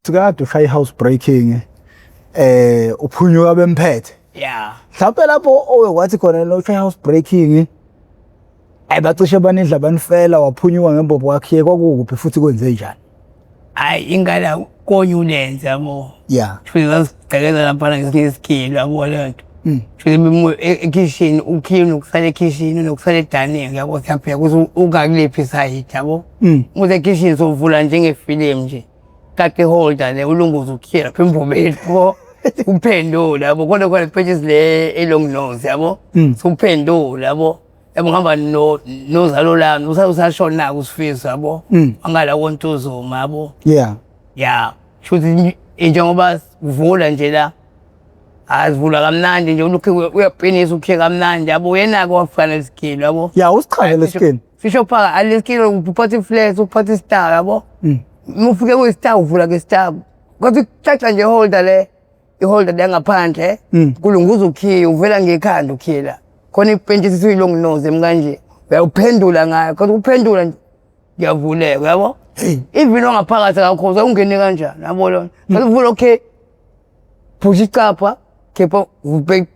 Kade ushaya i-house breaking uphunyuka bemphethe. Yeah. Mhlawumbe lapho owe wathi khona lo ushaya house breaking ayi bacishe banidla banifela waphunyuka ngembobo wakhiye kwakukuphi futhi kwenze njani? Hayi ingane konyulenze yabo. Yeah. Futhi zasigcekeza laphana ngesinye isikilo yabo leyo nto. Futhi ekhishini ukhini ukusala ekhishini nokusala edaningi yabo siyapheka ukuthi ungakulephi isayidi yabo. Umuze ekhishini sovula njengefilimu nje. Kade holder le ulunguza ukhiye lapha embobeni yabo. Uphendula yabo khona khona purchase le elong nose yabo. Suphendula yabo. Yabo ngihamba no nozalo lami usashona usifiso yabo. Angala koNtuzuma yabo. Yeah. Ya, shuthi njengoba sivula nje la azivula kamnandi nje ulokhu uyaqinisa ukhiye kamnandi yabo uyena-ke wafika nesikilo yabo. Yeah, usichazele lesikilo. Sisho phaka alesikilo uphatha i-flex uphatha i-star yabo. Uma ufike kuyi-star uvula nge-star. Kodwa kucaca nje holder le i-holder le ngaphandle kulunguza ukhiye uvela ngekhanda ukhiye la. Khona ipentshisi isiyi-long nose emi kanje uyawuphendula ngayo kodwa uphendula nje kuyavuleka yabo. Even ongaphakathi akakhoza ungene kanjani yabo lona. Sekuvula okay phusha icapha khipha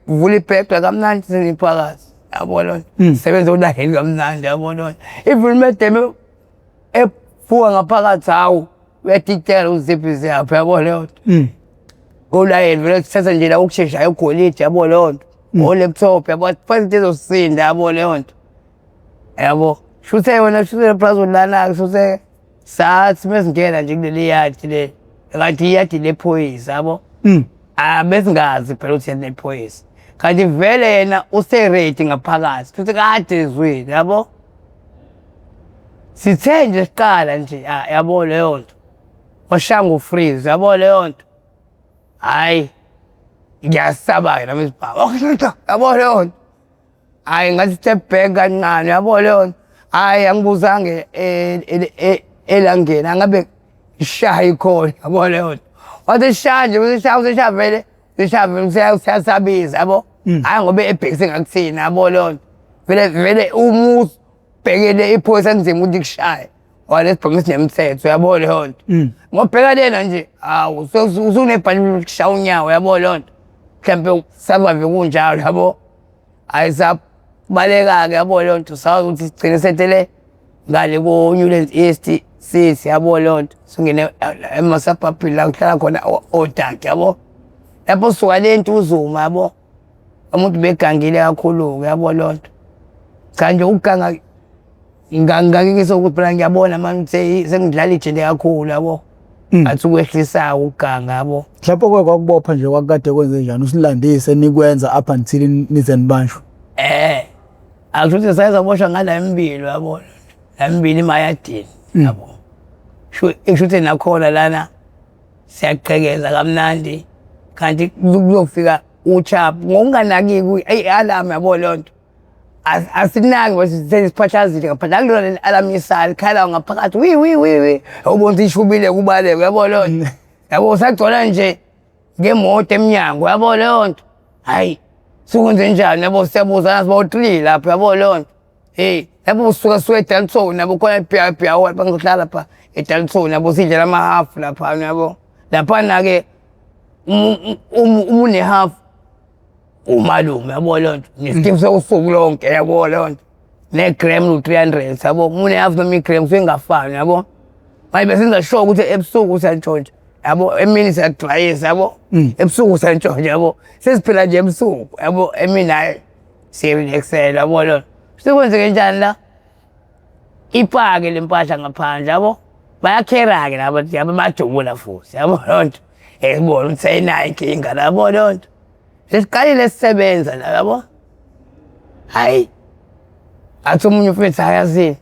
vula ibhegla kamnandi seniphakathi yabo lona. Sebenza ulayini kamnandi yabo lona. Even medeme efuka ngaphakathi hawu uyadidela uziphi ziyaphi yabo leyo nto. Olayini vele kuthatha nje la ukusheshayo ugolide yabo leyo nto. O-laptop yabo fast into ezosinda yabo leyo nto. Yabo shuthe wena shuthe plus ulana shuthe sathi mesingena nje kuleli yadi le kanti iyadi lephoyisa yabo. Ah besingazi phela ukuthi lephoyisa. Kanti vele yena use-ready ngaphakathi futhi kade ezwile yabo. Sithe nje siqala nje yabo leyo nto. Washaya ngo-freeze yabo leyo nto. Hhayi ngiyasaba-ke nami isibhamu. Yabo leyo nto. Hhayi ngathi step back kancane yabo leyo nto. Hhayi angibuzange elangeni angabe ishaya ikhona yabo leyo nto. Wathi shaya nje useshaya useshaya vele useshaya vele useyasabisa yabo. Hhayi ngoba ebhekise ngakuthina yabo leyo nto. Vele vele uma ubhekele iphoyisa kunzima ukuthi kushaye. Ngoba lesibhamu sinemithetho yabo leyo nto. Ngobheka lena nje hawu usunebhantshi lokushaya unyawo yabo leyo nto. Mhlampe survive kunjalo yabo. Hhayi sabaleka-ke yabo leyo nto sazi ukuthi sigcine sethele ngale ko-Newlands East sithi yabo leyo nto singene emasabhabhini la kuhlala khona odade yabo. Lapho suka le Ntuzuma yabo umuntu begangile kakhulu-ke yabo leyo nto. Cha nje ukuganga ngangikise ukuthi phela ngiyabona manje sengidlala ijele kakhulu yabo. Ngathi ukwehlisa ukuganga yabo. Mhlawumbe okwake kwakubopha nje kwakukade kwenze njani usilandise nikwenza up until nize nibanjwe. Akusho ukuthi saye saboshwa ngala emibili yabo. La emibili emayadini yabo. Sho kusho ukuthi nakhona lana siyaqhekeza kamnandi kanti kuzofika uchap ngokunganakiki i-alarm yabo leyo nto. Asinaki ngoba sesiphahlazile ngaphandle akulona le alarm yesali ikhala ngaphakathi wi wi wi wi ubona ukuthi ishubile kubaleka yabo leyo nto. Yabo usagcwala nje ngemoto emnyango yabo leyo nto. Hayi sukwenze njani yabo siyabuzana sibawu-three lapho yabo leyo nto. Hey lapho usuka suka eDalton yabo khona ibhiya lapha ngihlala lapha eDalton yabo sidlela ama-half lapha yabo. Laphana-ke uma une-half umalume yabo leyo nto nesikimu sokusuku lonke yabo leyo nto ne-gram lu-300 yabo uma une-half noma i-gram kusuke ingafani yabo. Manje besenza sure ukuthi ebusuku siyantshontsha yabo emini siyadwayisa yabo ebusuku siyantshontsha yabo sesiphila nje ebusuku yabo emini hhayi siyarelaxela yabo leyo nto. Sekwenzeke njani la ipake le mpahla ngaphandle yabo bayakhera-ke laba yabo bajubula futhi yabo leyo nto esibona ukuthi ayinayo inkinga yabo leyo nto. Sesiqalile sisebenza la yabo. Hhayi athi omunye umfethu hhayi yazini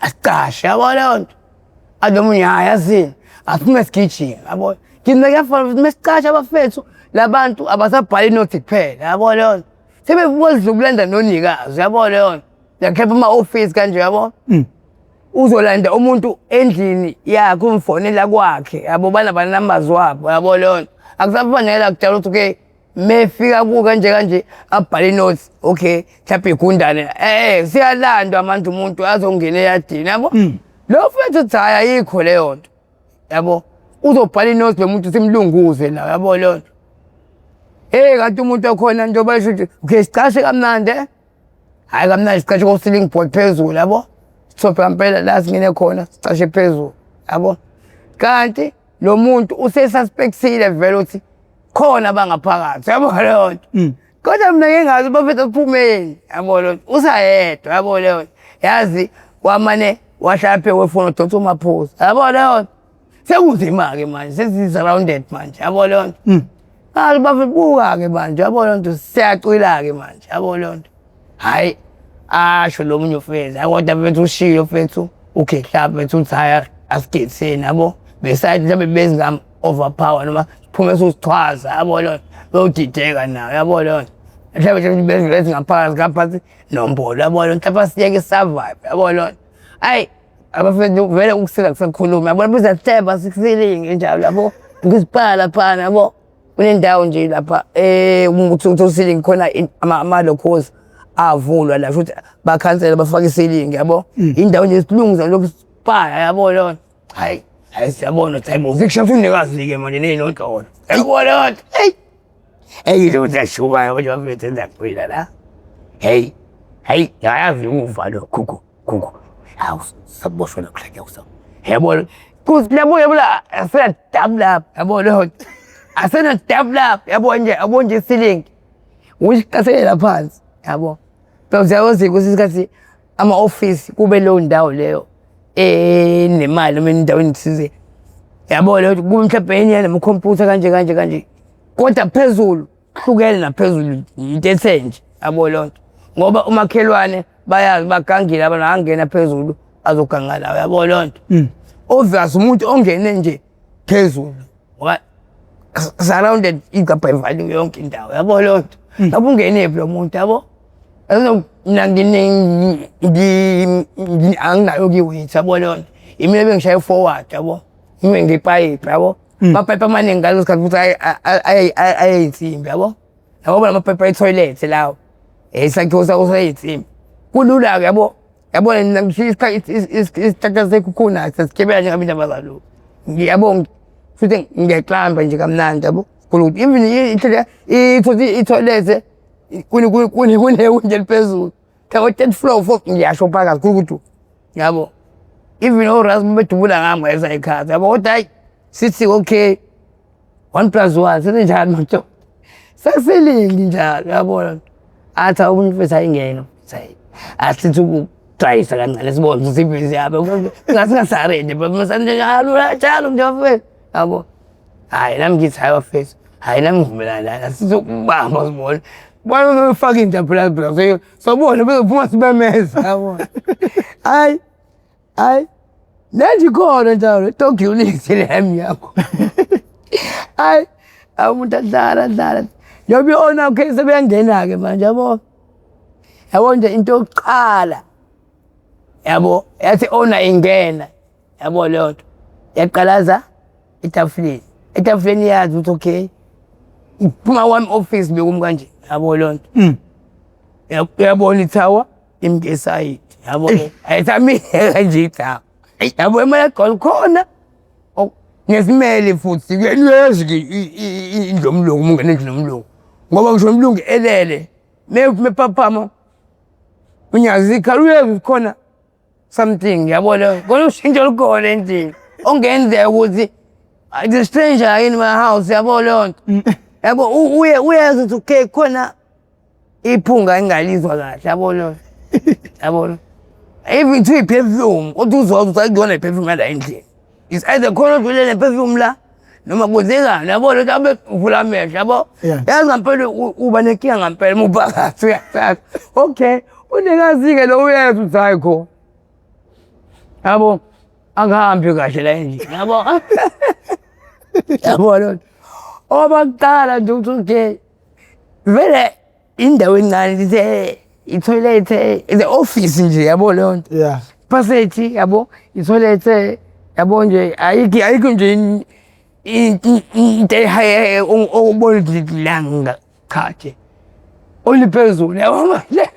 asicashe yabo leyo nto. Athi omunye hhayi yazini asiphume sigijime yabo. Ngithi mina kuyafana ukuthi mesicasha abafethu labantu abasabhali inothi kuphela yabo leyo nto. Sebekwazi ukulanda nonikazi yabo leyo nto. Uyakhepha ama-ofisi kanje yabo. Uzolanda umuntu endlini yakhe umfonela kwakhe yabo banabanamazwi wabo yabo leyo nto. Akusafanele akutshela ukuthi okay mefika ku kanje kanje abhale inothi okay mhlawumbe igundane siyalandwa manje umuntu azongena eyadini yabo. Lo mfethu uthi hhayi ayikho leyo nto yabo. Uzobhala inothi lo muntu simlunguze la, yabo leyo nto. Hey kanti umuntu okhona njengoba esho ukuthi okay sicashe kamnandi eh? Hhayi kamnandi sicashe ko-ceiling board phezulu yabo. Sithophe ngampela la singene khona sicashe phezulu yabo. Kanti lo muntu usesuspectile vele ukuthi khona abangaphakathi yabo leyo nto. Kodwa mina ngingazi bafethu asiphumeni yabo leyo nto. Usayedwa yabo leyo nto. Yazi wamane wahlala phezu kwefoni udonsa umaphuzu yabo leyo nto. Sekunzima-ke manje sesi-surrounded manje yabo leyo nto. Hayi bafethu buka-ke manje yabo leyo nto siyacwila-ke manje yabo leyo nto. Hhayi asho lo munye ufethu hayi kodwa mfethu ushilo mfethu ukhehla mfethu uthi hhayi asigetheni yabo. Beside mhlawumbe bezingam overpower noma siphume sosichwaza yabo leyo nto beyodideka nayo yabo leyo nto. Mhlawumbe nje bezingaphakathi ngaphansi nombolo yabo leyo nto mhlawumbe asiyeke survive yabo leyo nto. Hhayi abafethu vele ukusiza kusakhuluma yabo bizathemba sikusilingi njalo yabo ngisipala laphana yabo. Kunendawo nje lapha ukuthi uthi usilingi khona amalokhozi avulwa la futhi bakhansela bafaka isilingi yabo. Indawo nje isilungu lokhu sipaya yabo leyo nto. Hayi hayi siyabona ukuthi hayibo zikushafa umnikazi-ke manje ney'nodolo yabo leyo nto. Eyi eyi into ukuthi yashuka manje bafethu endakuphila la. Heyi hayi yayazi ukuva lo khukhu khukhu. Hawu saboshwa namhlanje awusa. Yabo kuthi labo yabo la asenadabu lapha yabo leyo nto. Asenadabu lapha yabo nje yabo nje isilingi. Uyisiqaselela phansi yabo. Phela uyawazi kwesinye isikhathi ama-ofisi kube leyo ndawo leyo enemali noma endaweni ethize. Yabo leyo kube mhlawumbe enye namakhompyutha kanje kanje kanje. Kodwa phezulu kuhlukene naphezulu into ethe nje yabo leyo nto. Ngoba umakhelwane bayazi bagangile abantu angena phezulu azoganga lawo yabo leyo nto. Obvious umuntu ongene nje phezulu ngoba surrounded igabha ivaliwe yonke indawo yabo leyo nto. Lapho ungenephi lo muntu yabo? Mina anginayo kiwit yabo leyo nto. Yimina ebengishaya forward yabo. Ngime ngepayipi yabo. Amapayipi amaningi ngaleso sikhathi futhi ayeyinsimbi yabo. Yabo amapayipi ethoyilethi lawo. Isakhiwo sakho sayinsimbi. Kulula-ke yabo. Yabo mina ngishiya isihlahla sekhukhuna sasigibela njengabe indaba zalokhu. Ngiyabo futhi ngiyaklamba nje kamnandi yabo. Khona even ithoyilethi kunewindi eliphezulu. Thabo third floor fourth ngiyasho phakathi kukuthi yabo. Even oRas bedubula ngami ngalesa sikhathi yabo kodwa hayi sithi okay 1 plus 1 senjani manje. Sasilingi njalo yabona. Athi omunye mfethu ayingena mfethu asithi ukudayisa kancane sibone ukuthi ibhizi yabo ngathi ngasarende njalo njalo nje mfethu yabo. Hhayi nami ngithi hhayi bafethu hhayi nami ngivumelana naye asithi ukubamba sibone. Bona befaka inja phela phela sobona bezophuma sibemeza yabona. Hhayi hhayi le nje ikhona njalo dog unit le emnyango. Hhayi umuntu adlala adlala njengoba i-owner okay sebeyangena-ke manje yabo. Yabo nje into yokuqala yabo yathi i-owner ingena yabo leyo nto yaqalaza etafuleni. Etafuleni yazi ukuthi okay phuma kwami office bekumi kanje yabo leyo nto. Uyabona ithawa imngesayidi yabo ayithamile kanje ithawa. Yabo imali egcwala khona ngesimele futhi uyazi-ke indlu yomlungu uma ungena endlini yomlungu ngoba ngisho umlungu elele mephaphama unyazi ikhala uyezwa khona something yabo leyo kona ushintsho olukhona endlini ongenzeka ukuthi the stranger in my house yabo leyo nto yabo uye uyezwa ukuthi okay khona iphunga engingalizwa kahle yabo leyo yabo even to i-perfume kodwa uzwa ukuthi akuyona i-perfume yala endlini is either khona odlule ne-perfume la noma kwenzekani yabo lento abe uvula amehlo yabo yazi ngampela uba nenkinga ngampela uma uphakathi uyathatha okay unikazi-ke lo uyezwa ukuthi hayi kho yabo akuhambi kahle la endlini yabo yabo lona obakuqala nje ukuthi okay vele indawo encane lithe i-toilet the office nje yabo leyo nto yeah passage yabo i-toilet yabo nje ayikho ayikho nje into ehaye obona ukuthi langa cha nje oliphezulu yabo manje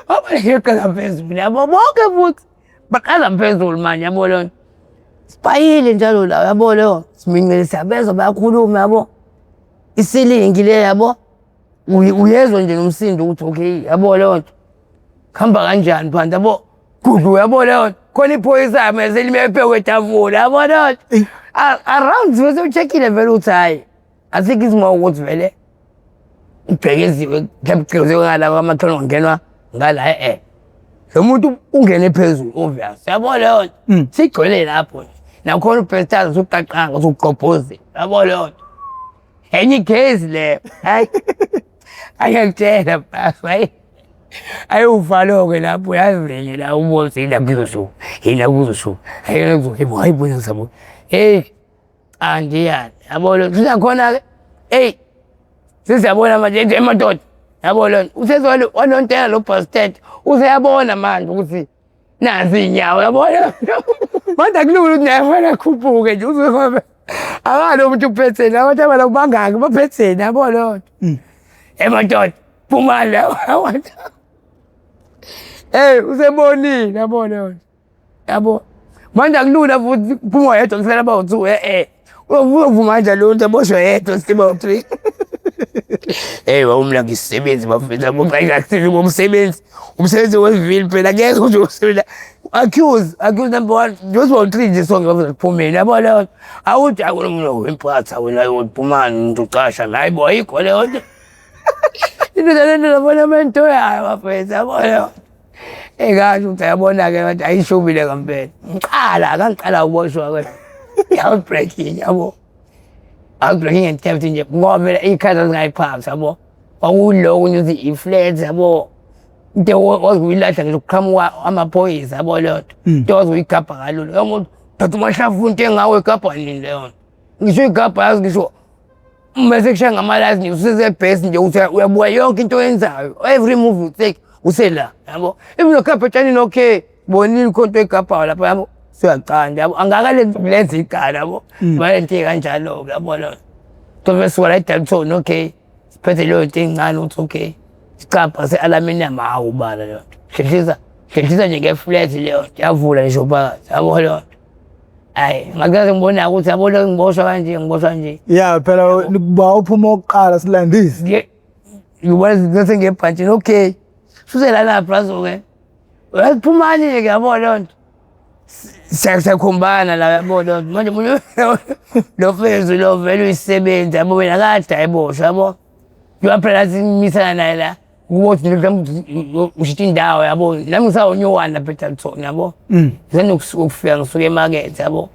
abayeqela phezulu yabo bonke futhi baqala phezulu manje yabo leyo nto. Sibhayile njalo la yabo leyo simincele siyabezwa bayakhuluma yabo. Isilingi le yabo. Uyezwa nje nomsindo ukuthi okay yabo leyo nto. Kuhamba kanjani phansi yabo. Gudlu yabo leyo nto. Khona iphoyisa mase lime phezu kwetafula yabo leyo nto. Around bese ucheckile vele ukuthi hhayi asikho isimo ukuthi vele ubhekeziwe mhlawumbe ugqekeziwe ngala kwamakhelwane wangenwa ngala e-e lo muntu ungene phezulu obvious yabo leyo nto sigcwele lapho nje nakhona ubhestazi usuqaqanga usugqobhozile yabo leyo nto enye ikhezi leyo hayi ayakutshela basi hayi ayewuvalo-ke lapho yazi la ubozi yini akuzoshuka yini akuzoshuka hayi hayi bona ngisabo hey andiyani yabo lo sizakhona-ke eyi sesiyabona manje nje emadoda yabo lona usezole wanontela lo bastard useyabona manje ukuthi nazi inyawo yabona manje akulula ukuthi naye fanele akhuphuke nje uzobe akalo umuntu uphetheni abantu abala bangaki baphetheni yabo leyo nto emadoda phuma la hey usebonile yabo leyo nto yabo manje akulula futhi kuphuma yedwa kusela bawu-two e-e uyovuma kanjani leyo nto aboshwe yedwa siba u-three Hey wawumla ngisebenzi bafethu yabo xa ingakusizi ngomsebenzi umsebenzi wevili phela ngeke uze usebenza accuse number one nje u-three nje sonke bafethu siphumile yabo leyo nto awuthi akunomuntu wempatha wena uphumani umuntu ucasha hayi bo ayikho leyo nto into lento labona amento yayo bafethu yabo leyo nto Engasho ukuthi ayabona-ke kanti ayishubile ngampela. Ngiqala, ngangiqala ukuboshwa-ke. Housebreaking yabo. Housebreaking and theft nje ngoba vele iy'khathi zazingayiphathi yabo. Kwakuloko nje ukuthi i-flat yabo. Into wazuyilahla ngisho kuqhamuka amaphoyisa yabo leyo nto. Into wazuyigabha kalula. Yabo thatha umahlafu into engawe igabha nini leyo nto. Ngisho igabha yazi ngisho mase kushaya ngamalazi nje usesebhesi nje uthi uyabuka yonke into oyenzayo every move you take usela yabo even ukhapha etshanini okay bonile khona into egabhayo lapha yabo suyacanda yabo angakalenzi icala yabo balento kanjalo-ke yabo lona so suka la eDalton okay siphethe leyo nto encane ukuthi okay sicabha se-aluminium hawu bala leyo nto hlehlisa hlehlisa nje nge-flat leyo nto yavula ngisho phakathi yabo leyo nto Hayi, ngakaze ngibona ukuthi yabo lo ngiboshwa kanje ngiboshwa nje. Ya phela ba uphuma oqala silandise. Ngibona izinto sengebhantshini okay. Suse lana brazo ke. Uyaphumani ke yabo leyo nto. Siyakhombana la yabo leyo nto. Manje umuntu lo fezu lo vele uyisebenzi yabo wena kade ayiboshwa yabo. Njengoba phela simisana naye la. Ukuthi mhlawumbe ushintsha indawo yabo. Nami ngisawunyuwana lapha eDalton yabo. Ngisanda ukufika ngisuka emakethe yabo.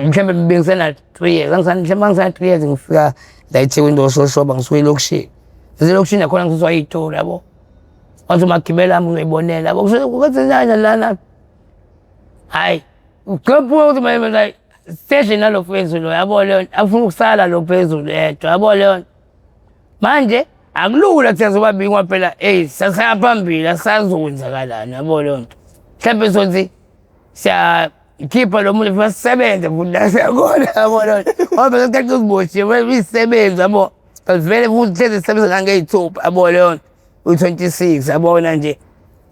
Mhlawumbe bengisena 3 years, angisana mhlawumbe angisana 3 years ngifika la eThekwini ndososhoba ngisuka elokishini. Elokishini nakhona ngisuswa iy'tolo yabo. Wathi umagibela ami uzoyibonela yabo. Kwenzenjani lana? Hhayi, ngicela ukuthi manje sehle nalo phezulu yabo leyo nto. Afuna ukusala lo phezulu yedwa yabo leyo nto. Manje akulula thina sobabili ngoba phela eyi sasaya phambili asazi ukwenzakalani yabo leyo nto. Mhlawumbe sothi siyakhipha lo muntu funa sisebenze futhi la siyakhona yabo leyo nto. Ngoba phela isikhathi usiboshiwe uyisebenzi yabo. Vele futhi hlezi sisebenza nangey'thupha yabo leyo nto. U-26 yabona nje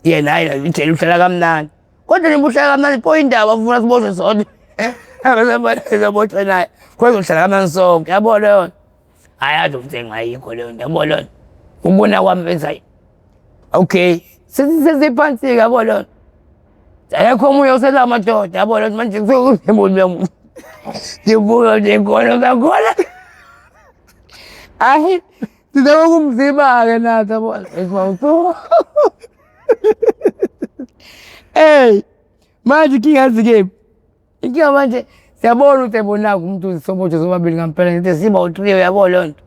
yena hhayi ijele uhlala kamnandi. Kodwa nje uhlala kamnandi pho indaba ufuna siboshwe sodwa. Ababoshwe naye. Khona uhlala kamnandi sonke yabo leyo nto. Hayi azi ukuthi engayikho leyo nto yabo leyo nto. Ukubona kwami benza hayi. Okay, sesiphansi-ke yabo leyo nto. Akekho omunye osela amadoda yabo leyo nto manje kusuke ngibuka nje khona zakhona. Hayi, sizama ukumziba-ke nathi yabo. Hey, manje inkinga yazi-ke inkinga manje siyabona ukuthi ebonaka umuntu uzisobotho sobabili ngampela ngithi siba u-three uyabo leyo nto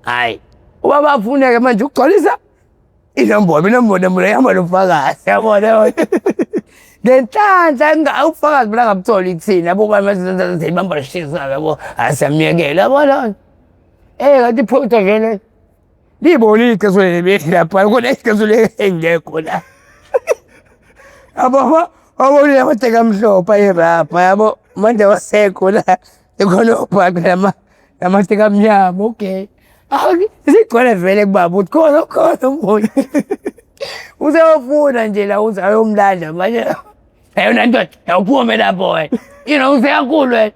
hhayi uba bafuneke manje ukugcwalisa inombolo inombolo inombolo ihamba nobufakazi yabo leyo nto ngenhlanhla ubufakazi bona ngabutholi kuthina yabo manje ibamba lishisa yabo hhayi siyamyekela yabo leyo nto Eh kanti iphutha vele libonile iqiniso leli lapha khona iqiniso engekho la. Yabo wabonile amateki amhlophe ayirabha yabo manje awasekho la ekhona obhaka lama lamateki amnyama okay. Awu sigcwele vele kubaba ukuthi khona khona umuntu. Useyofuna nje la uze ayomlanda manje. Eyona ndoda, awuphume lapho wena. You know useyankulu wena.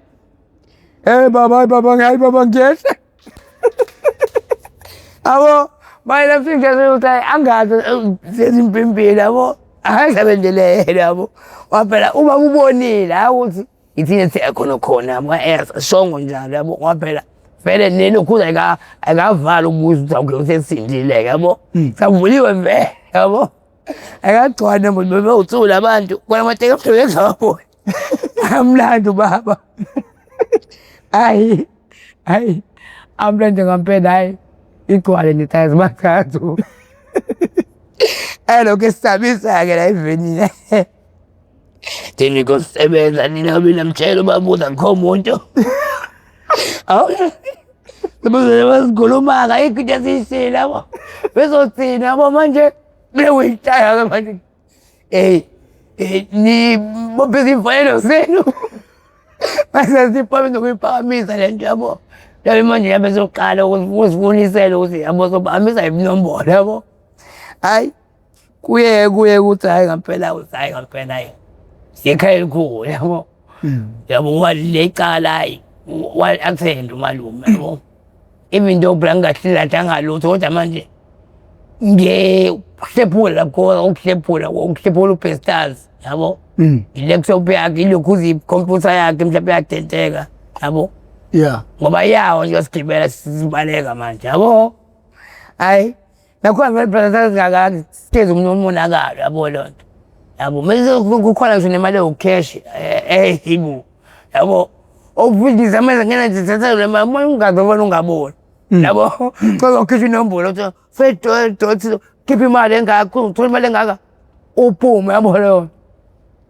Hey baba, hayi baba, hayi baba ngiyehla. Abo, mayela mfika ukuthi angazi sezimpimpile yabo. Akasebenzele yena yabo. Waphela uma ubonile hayi ukuthi ithina siya khona khona yabo shongo njalo yabo ngoba phela vele nelokhu ayikavala ukubuza ukuthi awukho sesindile yabo. Savuliwe vele yabo. Akagcwane muntu bebewuthula abantu kona amateki amhlophe engawaboni. Amlando baba. Hayi. Hayi. Amlando ngampela hayi. Igcwale nje thazi bathathu. Elokhu esabisa-ke la evenini. Thina kosebenza nina mina mtshela ubabuza ngikho muntu. Awu. Sebuze basikhuluma-ke ayikho into esiyishile yabo. Bezothina yabo manje bewuyitshaya-ke manje. Ey, nibophe izimfanelo zenu. Mase siphamisa ukuyiphakamisa le nto yabo. Yabe manje yabe soqala ukusifunisela ukuthi yabo sophakamisa inombolo yabo. Hayi kuye kuye ukuthi hayi ngampela ukuthi hayi ngampela hayi. Siyekhaya elikhulu yabo. Yabo ngoba lecala hayi wa-attend umalume yabo. Even though phela ngingahlilanga lutho kodwa manje ngiyehlephula lapho ukuhlephula ukuhlephula uBestars yabo. I-laptop yakhe ilokhu ikhompyutha yakhe mhlawumbe iyadenteka yabo. Yeah. Ngoba yawo nje sigibela sibaleka manje yabo. Hayi nakhona vele phela sasingaka sitezi umonakalo yabo loo nto. Yabo mase kukhona ngisho nemali ewukheshi eyibo yabo. Okufundisa manje ngena nje thatha le mali uma ungazi ubona ungaboni. Yabo kuzokhishwa inombolo uthi fed dot khipha imali engaka uthola imali engaka uphume yabo leyo nto.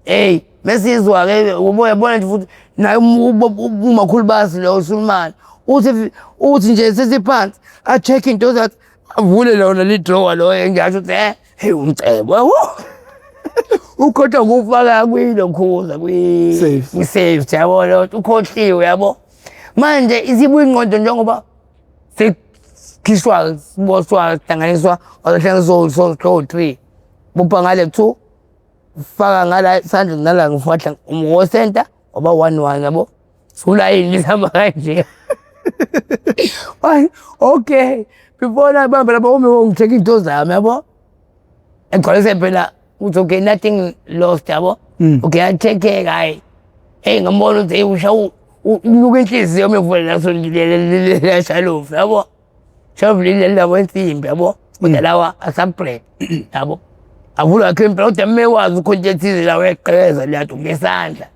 Hey mesizwa-ke uboya bona nje futhi naye umakhulu bazi lo Sulumane uthi uthi nje sesiphansi a-check into zathi avule lona li-drawer lo engasho ukuthi hey umcebo yabo. Ukhohlwa ukufaka kwilokhuza kwi-safety yabo lo ukhohliwe yabo. Manje isibuya ingqondo njengoba sekukhishwa siboshwa sihlanganiswa wahlanganiswa so 3 bopha ngale 2 faka ngala isandla nala ngifahla ngosenta waba 1 1 yabo. Sulayini lihamba kanje. Hayi okay before nabamba lapho ume ngi-check into zami yabo. Egcwalise phela uthi okay nothing lost yabo. Okay ya-check-eka hayi. Hey ngambona ukuthi hey usha unuka inhliziyo uma ngivula laso la shalofu yabo. Shalofu leli labo ensimbi yabo. Kodwa lawa asabread yabo. Avula wakhe impela kodwa uma ekwazi ukhonto ethize la uyaqhekeza leyanto ngesandla.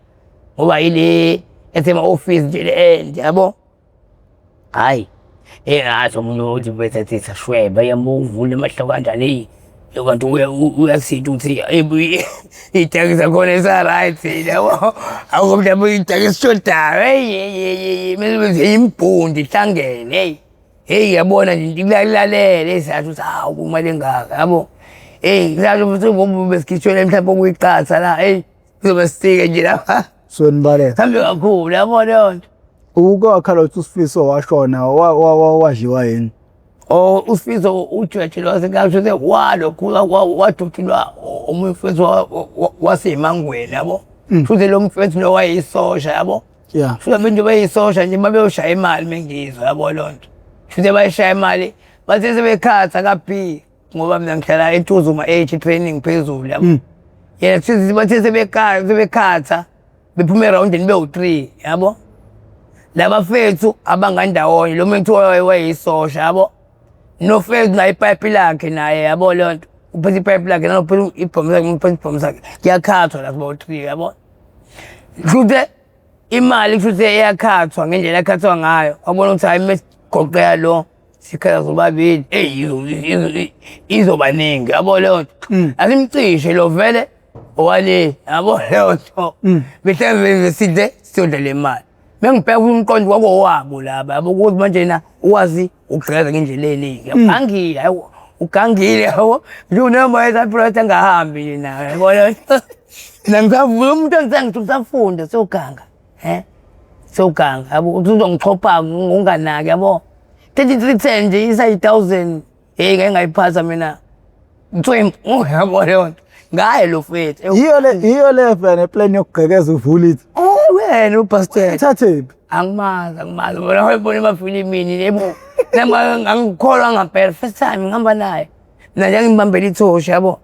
Ngoba yile esema-ofisi nje le end yabo. Hhayi, engathi omunye uthi bese sashweba yamuvula amehlo kanjani eyi kanti uyathinta ukuthi iy'taki zakhona isa-right yabo. Awukho mhlawumbe iy'taki esishodayo eyi eyi eyi imibhundu ihlangene eyi. Heyi yabona nje kulalele esasho ukuthi hawu kumali engaka yabo. Eyi ngisasho futhi ngoba besikhishwele mhlawumbe okuyiqatha la eyi kuzobe sifike nje lapha. So nibaleka. Hambe kakhulu yabo leyo nto. Uke wakhala ukuthi uSifiso washona wadliwa yini? Oh uSifiso uJweje lo wasengasho ukuthi walokhu wadutshulwa omunye mfethu wasemangweni yabo. Futhi lo mfethu lo wayeyisosha yabo. Yeah. Futhi abantu bayisosha nje mabeyoshaya imali mengizwa yabo leyo nto. Futhi bayishaya imali bathe sebekhatha ka B ngoba mina ngihlala eNtuzuma H training phezulu yabo. Yena futhi bathe sebekhatha sebekhatha bephuma erawundini bewu-3 yabo. Laba fethu abangandawonye lo muntu wayeyisosha yabo. Nofethu naye ipayipi lakhe naye yabo leyo nto. Uphethe ipayipi lakhe nalophethe ibhomu lakhe uphethe ibhomu sakhe. Kuyakhathwa la kubo 3 yabo. Kushuthi imali kushuthi iyakhathwa ngendlela ekhathwa ngayo. Wabona ukuthi hayi mesigoqela lo sikhala sobabili eyi izoba ningi yabo leyo nto. Asimcishe lo vele owale yabo leyo nto. Mhlawumbe sidle siyodla le mali. Mengibheka umqondo kwakowabo laba yabo ukuthi manje na ukwazi ukugqekeza ngendlela eningi. Ugangile hayi ugangile yabo. Nje unoma esaphila engahambi nje nayo yabo leyo nto. Mina ngisavula umuntu engisengithi usafunda sewuganga he sewuganga yabo uthi uzongichopha ngunganaki yabo. 3310 nje isa 1000 hey ngeke ngayiphatha mina. Ntswempu yabo leyo nto. Ngaye lo mfethu. Yiyo le phela neplan yokugqekeza uvule ithi. Eh, wena ubastard. Ithathephi? Angimazi, angimazi. Bona wayebona emafilimini yebo. Nami ngangikholwa ngampela first time ngihamba naye. Mina nje ngimbambela ithoshi yabo.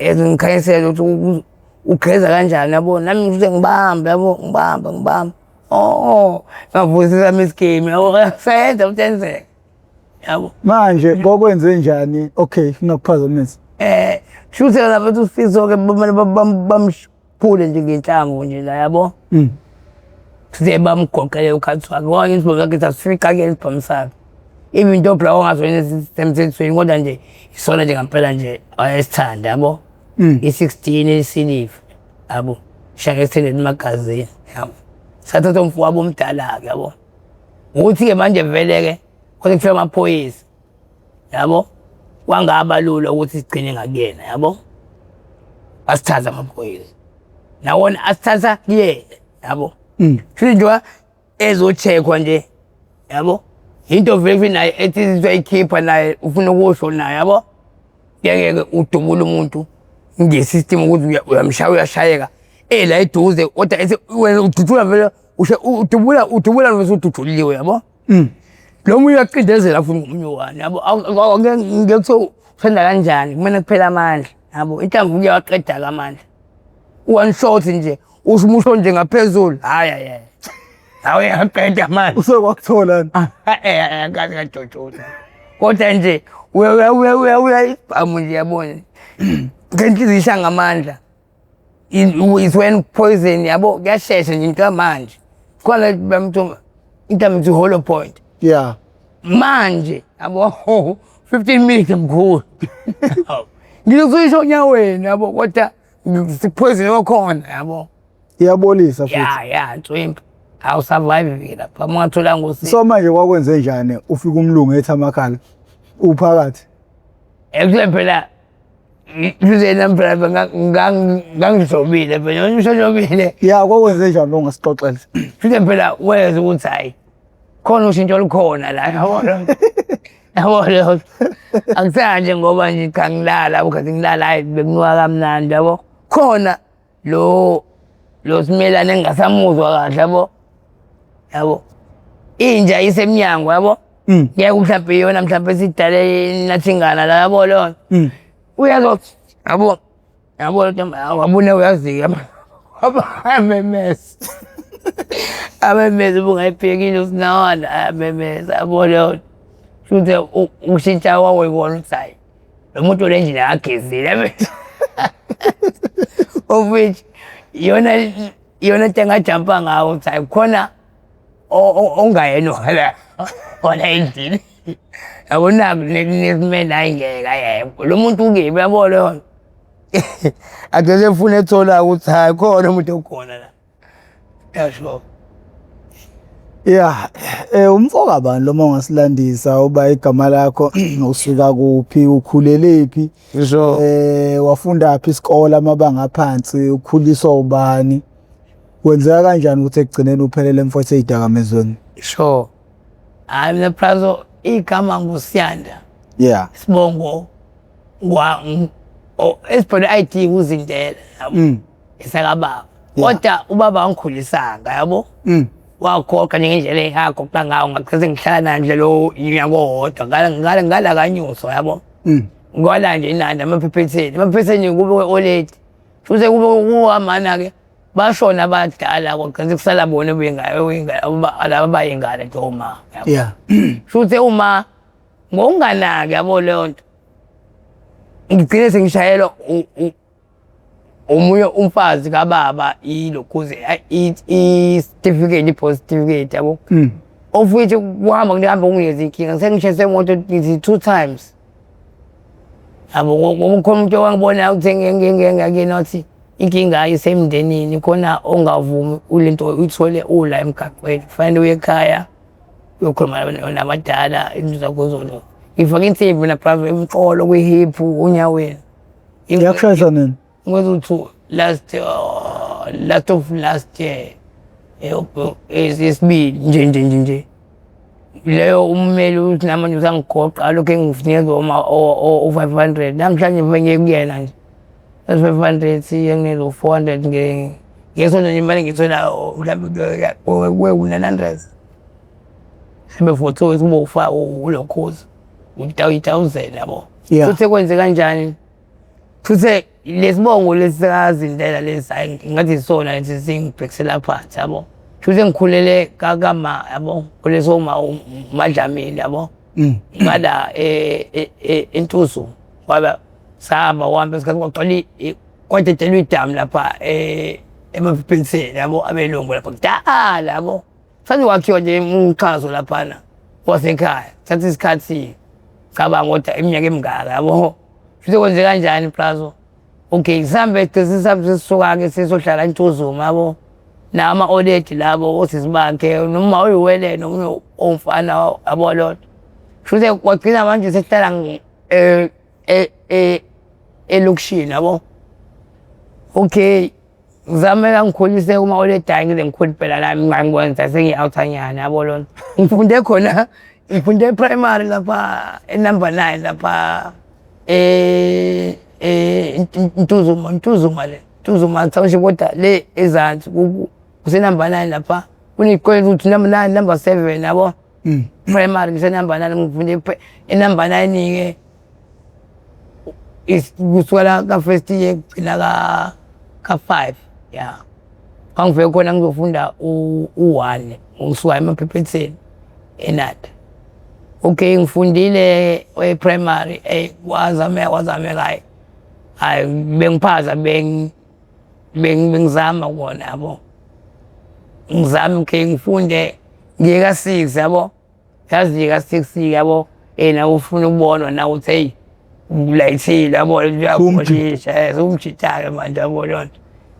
Ngikhanyisela ukuthi ugeza kanjani yabo. Nami ngifike ngibambe yabo, ngibamba ngibamba. Oh, ngavusisa isigame yabo. Sayenza ukuthi yenzeke. Yabo. Manje kokwenze njani? Okay, ngingakuphazamisa. Shuthe lapha uthi uSifiso ke bamane bamphule nje ngenhlamvu nje la yabo. Size bamgoqele ukhathi wakhe. Ngoba isibhamu sakhe sasifika ke isibhamu sakhe. Even though phela wangazoyena semthethweni kodwa nje isona nje ngempela nje wayesithanda yabo. I-16 isiliva yabo. Shaka extended magazine yabo. Sathatha umfowabo omdala ke yabo. Ukuthi ke manje vele ke kodwa kufika amaphoyisa yabo. Kwangaba lula ukuthi sigcine ngakuyena yabo. Asithatha amaphoyisa. Nawona asithatha kuyena yabo. Futhi nje ezocheckwa nje yabo. Into vele naye ethi izoyikhipha naye ufuna ukusho naye yabo. Ngeke udubule umuntu nge-system ukuthi uyamshaya uyashayeka la eduze kodwa ethi wena ududula vele udubula udubula bese ududuliwe yabo. Lo munye uyaqindezela futhi ngomunye wani yabo. Ngeke kuthiwa uthanda kanjani kumele kuphele amandla yabo. Inhlamvu kuyawaqeda amandla. One shot nje usho umusho nje ngaphezulu hayi hayi hayi. Hawu uyaqeda amandla. Usekwakuthola. Eh ngathi ngajojola. Kodwa nje uya uya uya uya isibhamu nje yabona. Ngenhliziyo isha ngamandla. Is when poison yabo kuyashesha nje into manje. Khona bamthu into mthi hollow point. Manje yabo 15 minutes mkhulu. Ngizosho onyaweni yabo kodwa poison okhona yabo. Iyabolisa futhi. Ya, nswimpi. Awusurvive lapha uma ungatholanga usizo. So manje kwakwenze njani ufika umlungu ethi amakhala uphakathi? Ekutheni phela ngizena phela ngangihlobile phela ngihlobile. Ya, kwakwenze njani ongasixoxela? Futhi phela weza ukuthi hayi khona ushintsho olukhona la yabona. Yabo akusanje ngoba nje cha ngilala ukhathi ngilala hayi bekunuka kamnandi yabo. Khona lo simelane engasamuzwa kahle yabo. Yabo. Inja isemnyango yabo. Ngeke mhlawumbe iyona mhlawumbe sidale nathingana la yabo lo. Uyazwa yabo. Yabo wabona uyazika. Amemeza. Amemeza ubungayibhekile usinawana amemeza yabo leyo. Futhi ukushintsha kwawuyibona ukuthi hayi lo muntu le nje akagezile. Of which iyona iyona into engajampa ngawo ukuthi hayi khona ongayena wala wala endlini. Yabo naku nesimele hayi ngeke hayi lo muntu ukibi yabo leyo. Ade sefuna ethola ukuthi hayi khona umuntu okhona la. Yasho. Ya, umfoka bani lo mawungasilandisa uba igama lakho usuka kuphi ukhulelephi? Ngisho Wafunda phi isikole amabanga aphansi ukhuliswa ubani? Kwenzeka kanjani ukuthi ekugcineni uphelele mfowethu ey'dakamizweni? Sure. Hayi mina Prazo igama nguSiyanda. Sibongo wa esibhale ID uZindela yabo. Esakababa. Kodwa ubaba wangikhulisanga yabo. Wakhokha nje ngendlela engakhokha ngayo ngagcina ngihlala naye nje lo unyaka owodwa ngala ngala ngala kanyuso yabo. Ngwala nje inandi amaphephetheni. Amaphephetheni kube oledi. Futhi kube kuhamana ke bashona abadala kwagcina kusala bona laba bayingane nje oma yabo. Futhi uma ngokunganaki yabo leyo nto ngigcine sengishayelwa omunye umfazi kababa ilokhuze i-certificate i-birth certificate yabo. Of which kuhamba kuhamba kunginikeza inkinga sengishayise imoto ngithi 2 times. Yabo ngoba kukhona umuntu owangibonayo ukuthi ngiyakuyena wathi inkinga isemndenini khona ongavumi ulento uyithole ula emgaqweni kufanele uye ekhaya uyokhuluma nabadala into zakho zona. Ngifake insimbi mina brother emqolo kwi-hip onyaweni. Iyakushayisa nini? Ngwezu last last of last year esibili nje nje nje nje. Leyo ummeli uthi namanje usangigoqa lokhu engifuneka oma o-500 namhlanje ngiye kuyena nje. 500 enginikeza u-400 ngesonto nje imali ngiyithola mhlawumbe ku-900 mhlawumbe for 2 weeks kube ufa ulokhuza u-1000 yabo. Futhi kwenze kanjani? Futhi lesibongo lesikazindela lesi hayi ngathi isona lesi singibhekisela phansi yabo. Futhi ngikhulele kakama yabo, khuleso uma uMadlamini yabo. Ngala eNtuzuma kwaba sahamba wahamba isikhathi kwagcwala kwadedelwa idamu lapha emaphiliseni yabo abelungu lapha kudala yabo. Sathi kwakhiwa nje umxhaso laphana wasekhaya thatha isikhathi cabanga kodwa iminyaka emingaka yabo. Futhi kwenze kanjani plazo? Okay, sihambe sihambe sisuka-ke sizohlala eNtuzuma yabo. Nama-oledi labo osisi bakhe noma uyiwele nomunye owumfana yabo lona. Shuthi kwagcina manje sesihlala elokishini yabo. Okay, ngizame kangikhulise uma oledi hhayi ngize ngikhule phela nami ngangikwenza sengiyi-outhanyana yabo lona. Ngifunde khona, ngifunde e-primary lapha e-number 9 lapha Ntuzuma, Ntuzuma le, Ntuzuma township kodwa le ezansi kuse-number 9 lapha. Kuney'kole ukuthi number 9, number 7 yabo. Primary ngise-number 9 ngifunde e-number 9-ke kusukela ka-first year kugcina ka-5 ya. Ngangifike khona ngizofunda u-1 ngisuka emaphephetheni eNanda. Okay, ngifundile e-primary kwazameka kwazameka hhayi hhayi bengiphaza bengizama kona yabo. Ngizame okay ngifunde ngiye ka-six yabo. Yazi nje ka-six yabo nawe ufuna ukubonwa nawe uthi hey ulayithile yabo uyakholisha umjita-ke manje yabo lona.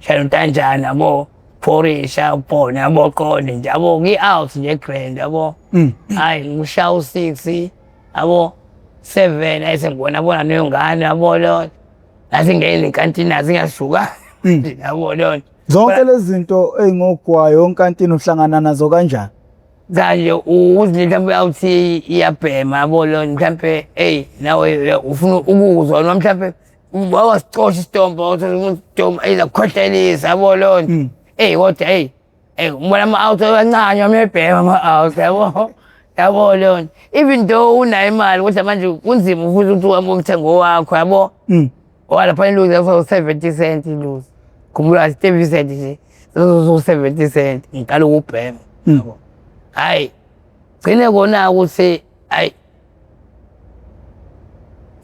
Shaya intanjana yabo, phorisha ubhone yabo qonde nje yabo ngi-out nje grand yabo. Hhayi ngishaya u-six yabo, 7 ayi sengibona bona ney'ngane yabo lona. Ngathi ngene enkantini nazo ngiyasuka yabo lona. Zonke lezi zinto ey'ngogwayo onkantini uhlangana nazo kanjani? Kanje uze mhlawumbe awuthi iyabhema yabo lona mhlawumbe eyi nawe ufuna ukuzwa noma mhlawumbe wawasicosha isitombo isitombo izakukhohlelisa yabo lona. Eyi kodwa eyi eyi ngibona ama-out abancane amebhema ama-out yabo yabo lona. Even though unayo imali kodwa manje kunzima futhi ukuthi uhambe uyothenga owakho yabo. Ngoba lapha iluze 70 cent iluze. Khumbula 30 cent nje. 70 cent ngiqala ukubhema. Yabo. Hayi gcine kona ukuthi hayi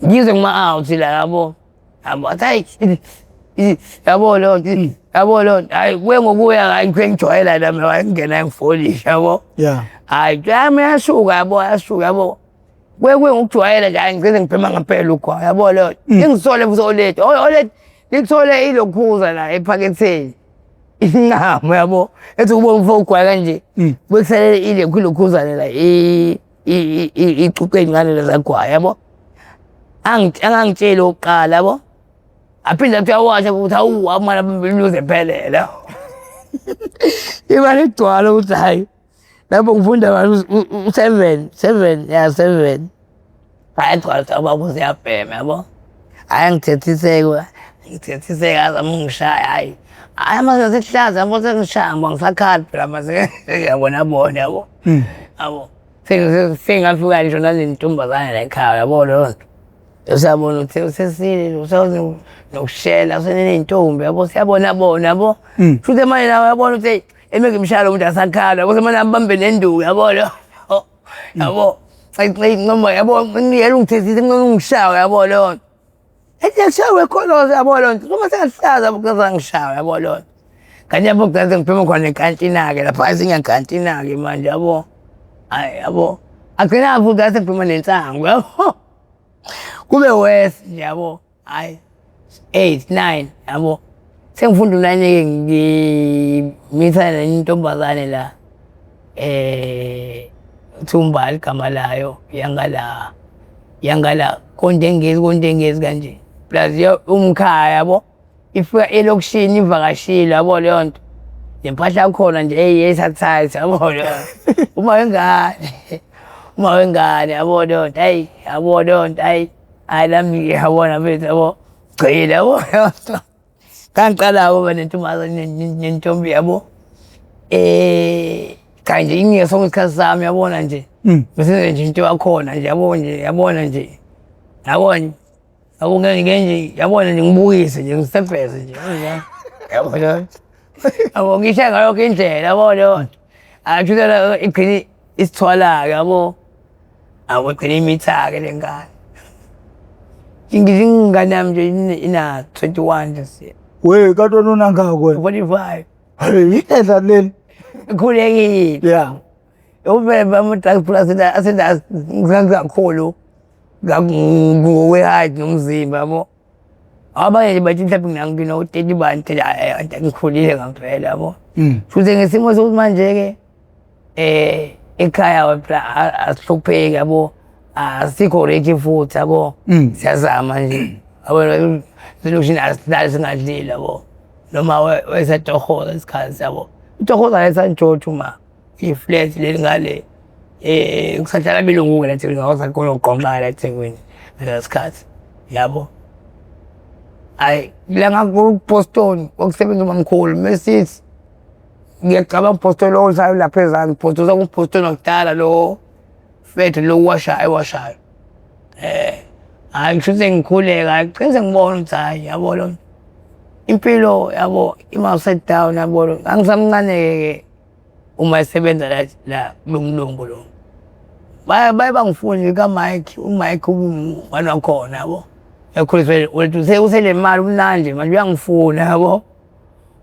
ngize kuma-out la yabo. Yabo athi hayi yabo leyo nto yabo leyo nto hayi kuye ngokuya hayi ngifike ngijwayela nami hayi ngingena ngifolisha yabo. Hayi yami yasuka yabo yasuka yabo. Kuye kuye ngokujwayela nje hayi ngigcine ngibhema ngempela ugwayi yabo leyo nto. Ingisole futhi oledi. Oledi lithole ilokhuza la ephaketheni. Inqamo yabo. Ethi ubona umfo ugwayi kanje. Bekusalele ilokhu ilokhuzane la icucu ey'ncane lezagwayi yabo. Angangitsheli okokuqala yabo. Aphinde athi uyawasha futhi hawu amane iluze ephelele. Imali igcwala ukuthi hhayi lapho ngifunda u-seven, seven ya seven. Hhayi agcwala ukuthi ubaba useyabhema yabo. Hhayi angithethiseki, ngithethiseke azame ukungishaya hhayi. Hhayi mase sekuhlaza yabo sengishaya ngoba ngisakhala phela mase ngiyabona bona yabo. Yabo. Sengafika ngisho nalentombazane la ekhaya yabo leyo nto. Usiyabona ukuthi usesile usewuze nokushela useneney'ntombi yabo siyabona bona yabo. Futhi manje nawe uyabona ukuthi eme ngimshaya lo muntu asakhala yabo semane ambambe nenduku yabo lo. Yabo. Noma yabo ngiyela ungithethise ngcono ungishaya yabo leyo nto. Ethi yakushawa ekholoza yabo leyo nto. Uma sengahlaza yabo kuzaza ngishaya yabo leyo nto. Kanti lapho kugcina sengiphuma khona enkantina-ke lapha sengiyankantina-ke manje yabo. Hhayi yabo. Agcina futhi asephuma nensangu yabo. Kube worse nje yabo. Hhayi 8 9 yabo. Sengifunda u-9-ke ngimitha nenye intombazane la. Kuthiwa igama layo yangala yangala koNdengezi koNdengezi kanje. Plus umkhaya yabo. Ifika elokishini ivakashile yabo leyo nto. Nempahla yakhona nje eyi yayisa-tight yabo leyo nto. Uma wengane, uma wengane yabo leyo nto, hhayi yabo leyo nto, hhayi hhayi nami ngiyabona mfethu yabo. Ngigcile yabo. Ngangiqala ukuba nentombazane nentombi yabo. Cha nje inginike sonke isikhathi sami yabona nje. Bese nje into yakhona nje yabo nje yabona nje. Yabo nje. Yabo ngeke nje yabona nje ngibukise nje ngisebheze nje. Yabo nje. Yabo ngisho ngayo yonke indlela yabo leyo nto. Akuthela igcine isithwala-ke yabo. Yabo igcine imitha-ke le ngane. Ingane yami nje ina 21 nje. We kanti wena unangaki wena? 45. Hey, ihlela leli. Khulekile. Yeah. Uvele ama-drugs plus asenza kakhulu ngokwe-height nomzimba yabo. Abanye nje bathi mhlawumbe ngino-30 bani ngikhulile ngampela yabo. Futhi ngesimo sokuthi manje-ke ekhaya phela asihlupheki yabo, asikho rich futhi yabo. Siyazama nje. Yabo selokishini asihlali singadlile yabo. Noma wayesatohoza isikhathi yabo. Utohoza eSan George uma i-flat leli ngale kusahlala abelungu-ke la eThekwini ngawasakhona ukugqonqa la eThekwini ngaleso sikhathi yabo. Hhayi la ngaku-Boston kwakusebenza umamkhulu mesithi ngiyacabanga uBoston lo ohlala lapha ezansi Boston sakuBoston wakudala lo fethu lo owashayo ewashayo. Hhayi kushuthi sengikhuleka hhayi cishe ngibona ukuthi hhayi yabo lo impilo yabo ima-upside down yabo lo. Ngangisamncane-ke uma esebenza la la kulo mlungu lo. Baye baye bangifune kaMike, uMike umngani wakhona yabo. Ekhuliswe wethu usenemali umnandi manje uyangifuna yabo.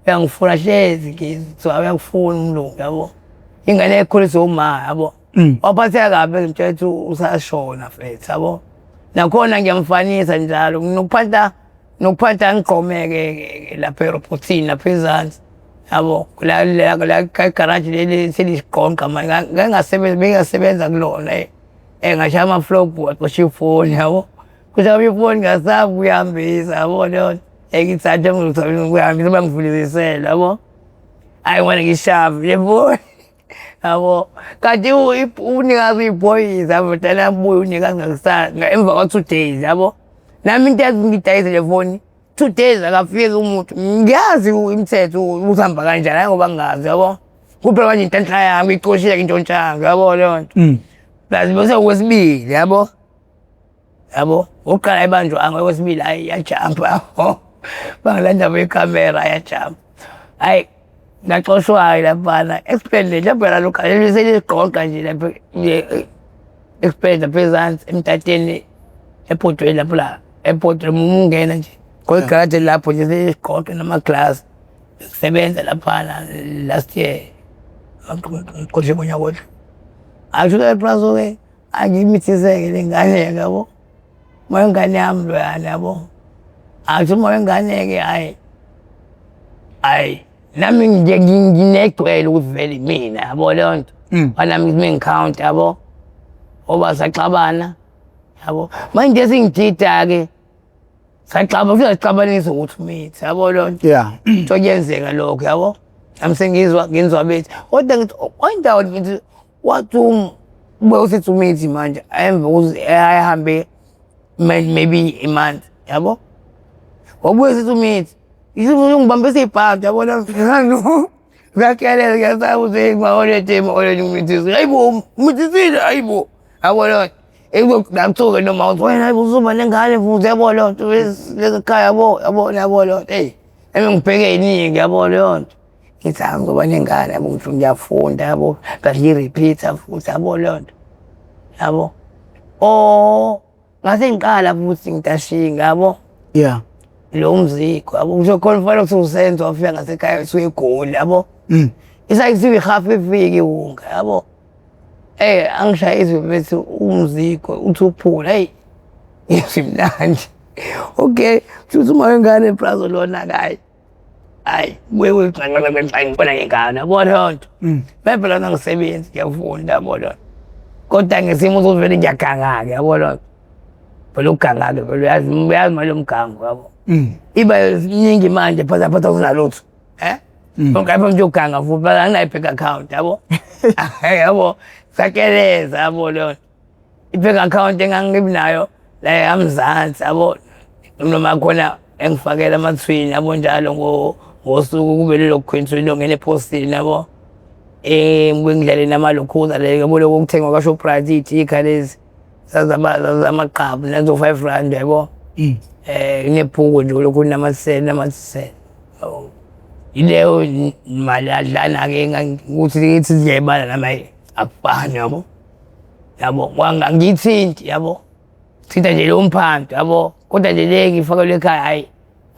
Uyangifuna hlezi kuthiwa uyakufuna umlungu yabo. Ingane ekhuliswe uma yabo. Waphatheka kabi ngimtshela ukuthi usashona mfethu yabo. Nakhona ngiyamfanisa njalo nginokuphatha nokuphatha ngigqomeke lapha erobhothini lapha ezansi yabo la la la igaraji leli selisiqonqa manje ngake ngasebenza bengasebenza kulona ngashaya ama-flop wacosha ifoni yabo. Kushaya ifoni ngasabi ukuyihambisa yabo leyo nto. Ngithathe ngikuyihambisa bangivulizisele yabo. Hhayi ngwane ngishave le foni yabo. Kanti unikazi uyiphoyisa mfethu abuye unikazi ngakusasa emva kwa-2 days yabo. Nami into yazi ngidayise le foni 2 days akafiki umuntu. Ngiyazi imithetho ukuthi hamba kanjani hayi ngoba ngingazi yabo. Kuphela manje inhlanhla yami icoshile intshontshanga yabo leyo nto. Plus bese okwesibili yabo. Yabo uqala ibanjwanga okwesibili hayi iyajampa yabo. Bangilanda bekhamera iyajampa. Hayi ngaxoshwa-ke laphana esibhedlela lapha lokhu seligqoqa nje lapha esibhedlela lapha ezansi emtateni ebhodweni lapho la ebhodweni uma ungena nje khona igaraji lapho nje seligqoqa namaglasi. Ngisebenza laphana last year ngiqoshe ngonyaka odlule. Asho ke angimithiseke le ngane yabo. Uma ingane yami loyana yabo. Asho uma ingane-ke hhayi hhayi nami nje nginegcwele ukuthi vele imina yabo leyo nto. Nami ngithi mengikhawunta yabo. Ngoba saxabana yabo. Manje into esingidida-ke saxaba futhi saxabanisa ukuthi umithi yabo leyo nto. Yeah. Into kuyenzeka lokho yabo. Nami sengizwa ngizwa bethi kodwa ngithi indawo ngithi wathi ube usethi umithi manje emva kokuthi ahambe maybe a month yabo. Wabuye sethi umithi ngibambisa ibhadi yabona ngiyakelela ngiyasaba ukuthi ma-holiday ma-holiday umithisile hayibo umithisile hayibo yabo leyo nto noma uthi wena hayibo uzoba nengane futhi yabo leyo nto lekhaya yabo yabo yabo leyo nto eyi emi ngibheke iningi yabo leyo nto ngithi hayi ngizoba nengane yabo ngithi ngiyafunda yabo plus ngi-repeat-a futhi yabo leyo nto yabo. Oh ngase ngiqala futhi ngitashinga yabo. Yeah. Lo mziko yabo kusho khona ufana ukuthi usenzo wafika ngasekhaya usuke eGoli yabo. Isayithiwa ihafu ifike iwunga yabo. Angishaya izwi bethi umziko uthi uphula hey ngizimnandi. Okay, futhi uma wengane plazo lona hayi. Hayi, wewe ngibona ngengane yabo leyo nto. Phela ngisebenzi ngiyafunda yabo leyo. Kodwa ngesimo sokuthi vele ngiyaganga-ke yabo leyo nto. Phela ukuganga-ke phela uyazi uyazi mali yomgango yabo. Iba iningi manje phatha phatha kunalutho. Eh? Konke apha ngiyoganga futhi phela anginayo i-bank account yabo. Yabo sakeleza yabo leyo nto. I-bank account engangibinayo la yaMzansi yabo. Noma khona Engifakela amathwini yabo njalo ngosuku kube lelo khwinthwini longena ephostini yabo. Ngibuye ngidlale namalokhuza le yabo lokhu okuthengwa kwaShoprite iy'tikha lezi zamaqhabu nazo R5 yabo. Kunebhuku nje lokhu namathisela namathisela. Yabo. Yileyo mali adlana-ke ukuthi ngithi ngiyayibala nami akufani yabo. Yabo, angiyithinti yabo. Thinta nje lo mphanto yabo. Kodwa nje le ngifakelwe ekhaya hhayi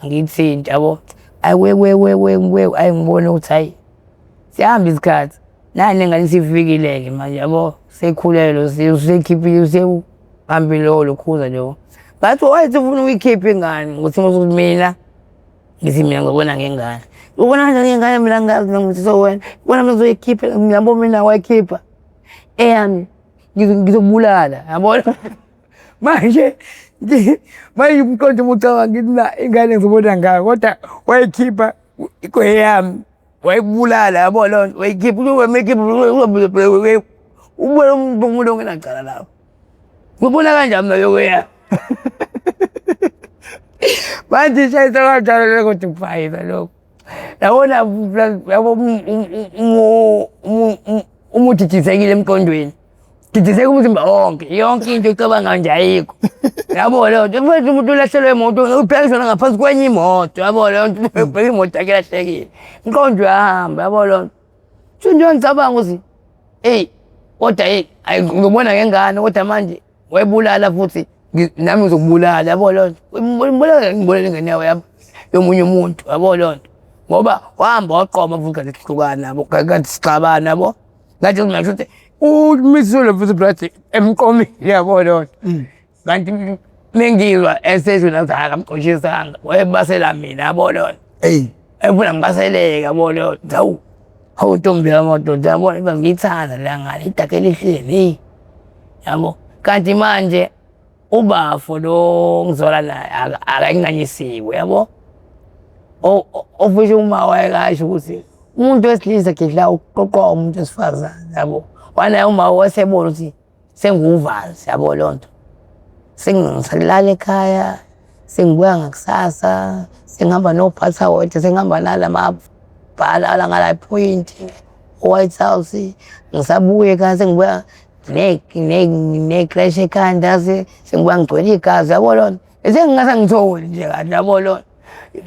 angiyithinti yabo. Ayi we we we we we ayi ngibone ukuthi hhayi siyahamba isikhathi. Nani lengane isifikile-ke manje yabo sekhulelwe usekhiphile usehambile lokhuza lo. Ngathi wayethi ufuna ukuyikhipha ingane ngokuthi mina ngithi mina ngibona ngengane. Ubona kanjani ngengane mina ngingazi noma ukuthi sowena. Ubona mina uzoyikhipha yabo mina wayikhipha. Eyami ngizokubulala yabona. Manje manje umqondo umucabanga ngithi mina ingane ngizobona ngayo kodwa wayikhipha kweyami wayibulala yabo leyo nto wayikhipha uzobe ubona umuntu ongenacala lapho. Ngibona kanjani mina yokuya? Manje ishayisa kanjalo lokho kodwa ukufayisa lokho. Yabona yabo uma udidisekile emqondweni. Didiseka umzimba wonke, yonke into ecabanga nje ayikho. Yabo leyo nto, mfethu umuntu ulahlelwe imoto, ubheka ngaphansi kwenye imoto, yabo leyo nto, ubheka imoto yakhe ilahlekile. Umqondo uyahamba, yabo leyo nto. So nje ngicabanga ukuthi eyi kodwa eyi ayi ngibona ngengane kodwa manje wayebulala futhi nami ngizokubulala yabo leyo nto. Ngibulala ngibulala ingane yawo yami yomunye umuntu yabo leyo nto. Ngoba wahamba waqoma futhi kade sihlukana yabo, kade sixabana yabo. Ngathi ngingasho ukuthi umisile futhi brother emqomile yabo leyo nto. Kanti mengizwa esesho nathi hayi akamxoshisanga wayebasela mina yabo leyo nto. Eyi. Efuna ngibaseleke yabo leyo nto. Hawu hawu ntombi yamadoda yabo iba ngiyithanda leya ngane idaka elihleli yabo. Kanti manje ubafo lo ngizwala naye akayinganyisiwe yabo. Ofisha uma wayekasho ukuthi umuntu wesilisa gidla uqoqwa umuntu wesifazane yabo. Wanaye uma wasebona ukuthi senguvanzi yabo leyo nto. Sengisalala ekhaya, sengibuya ngakusasa, sengihamba nophatha wethu, sengihamba nalamabhala ala ngala ephoyinti, o-White House, ngisabuya ekhaya sengibuya ne-crash ekhanda sengibuya ngigcwele igazi yabo leyo nto. Sengingasangitholi nje kahle yabo leyo nto.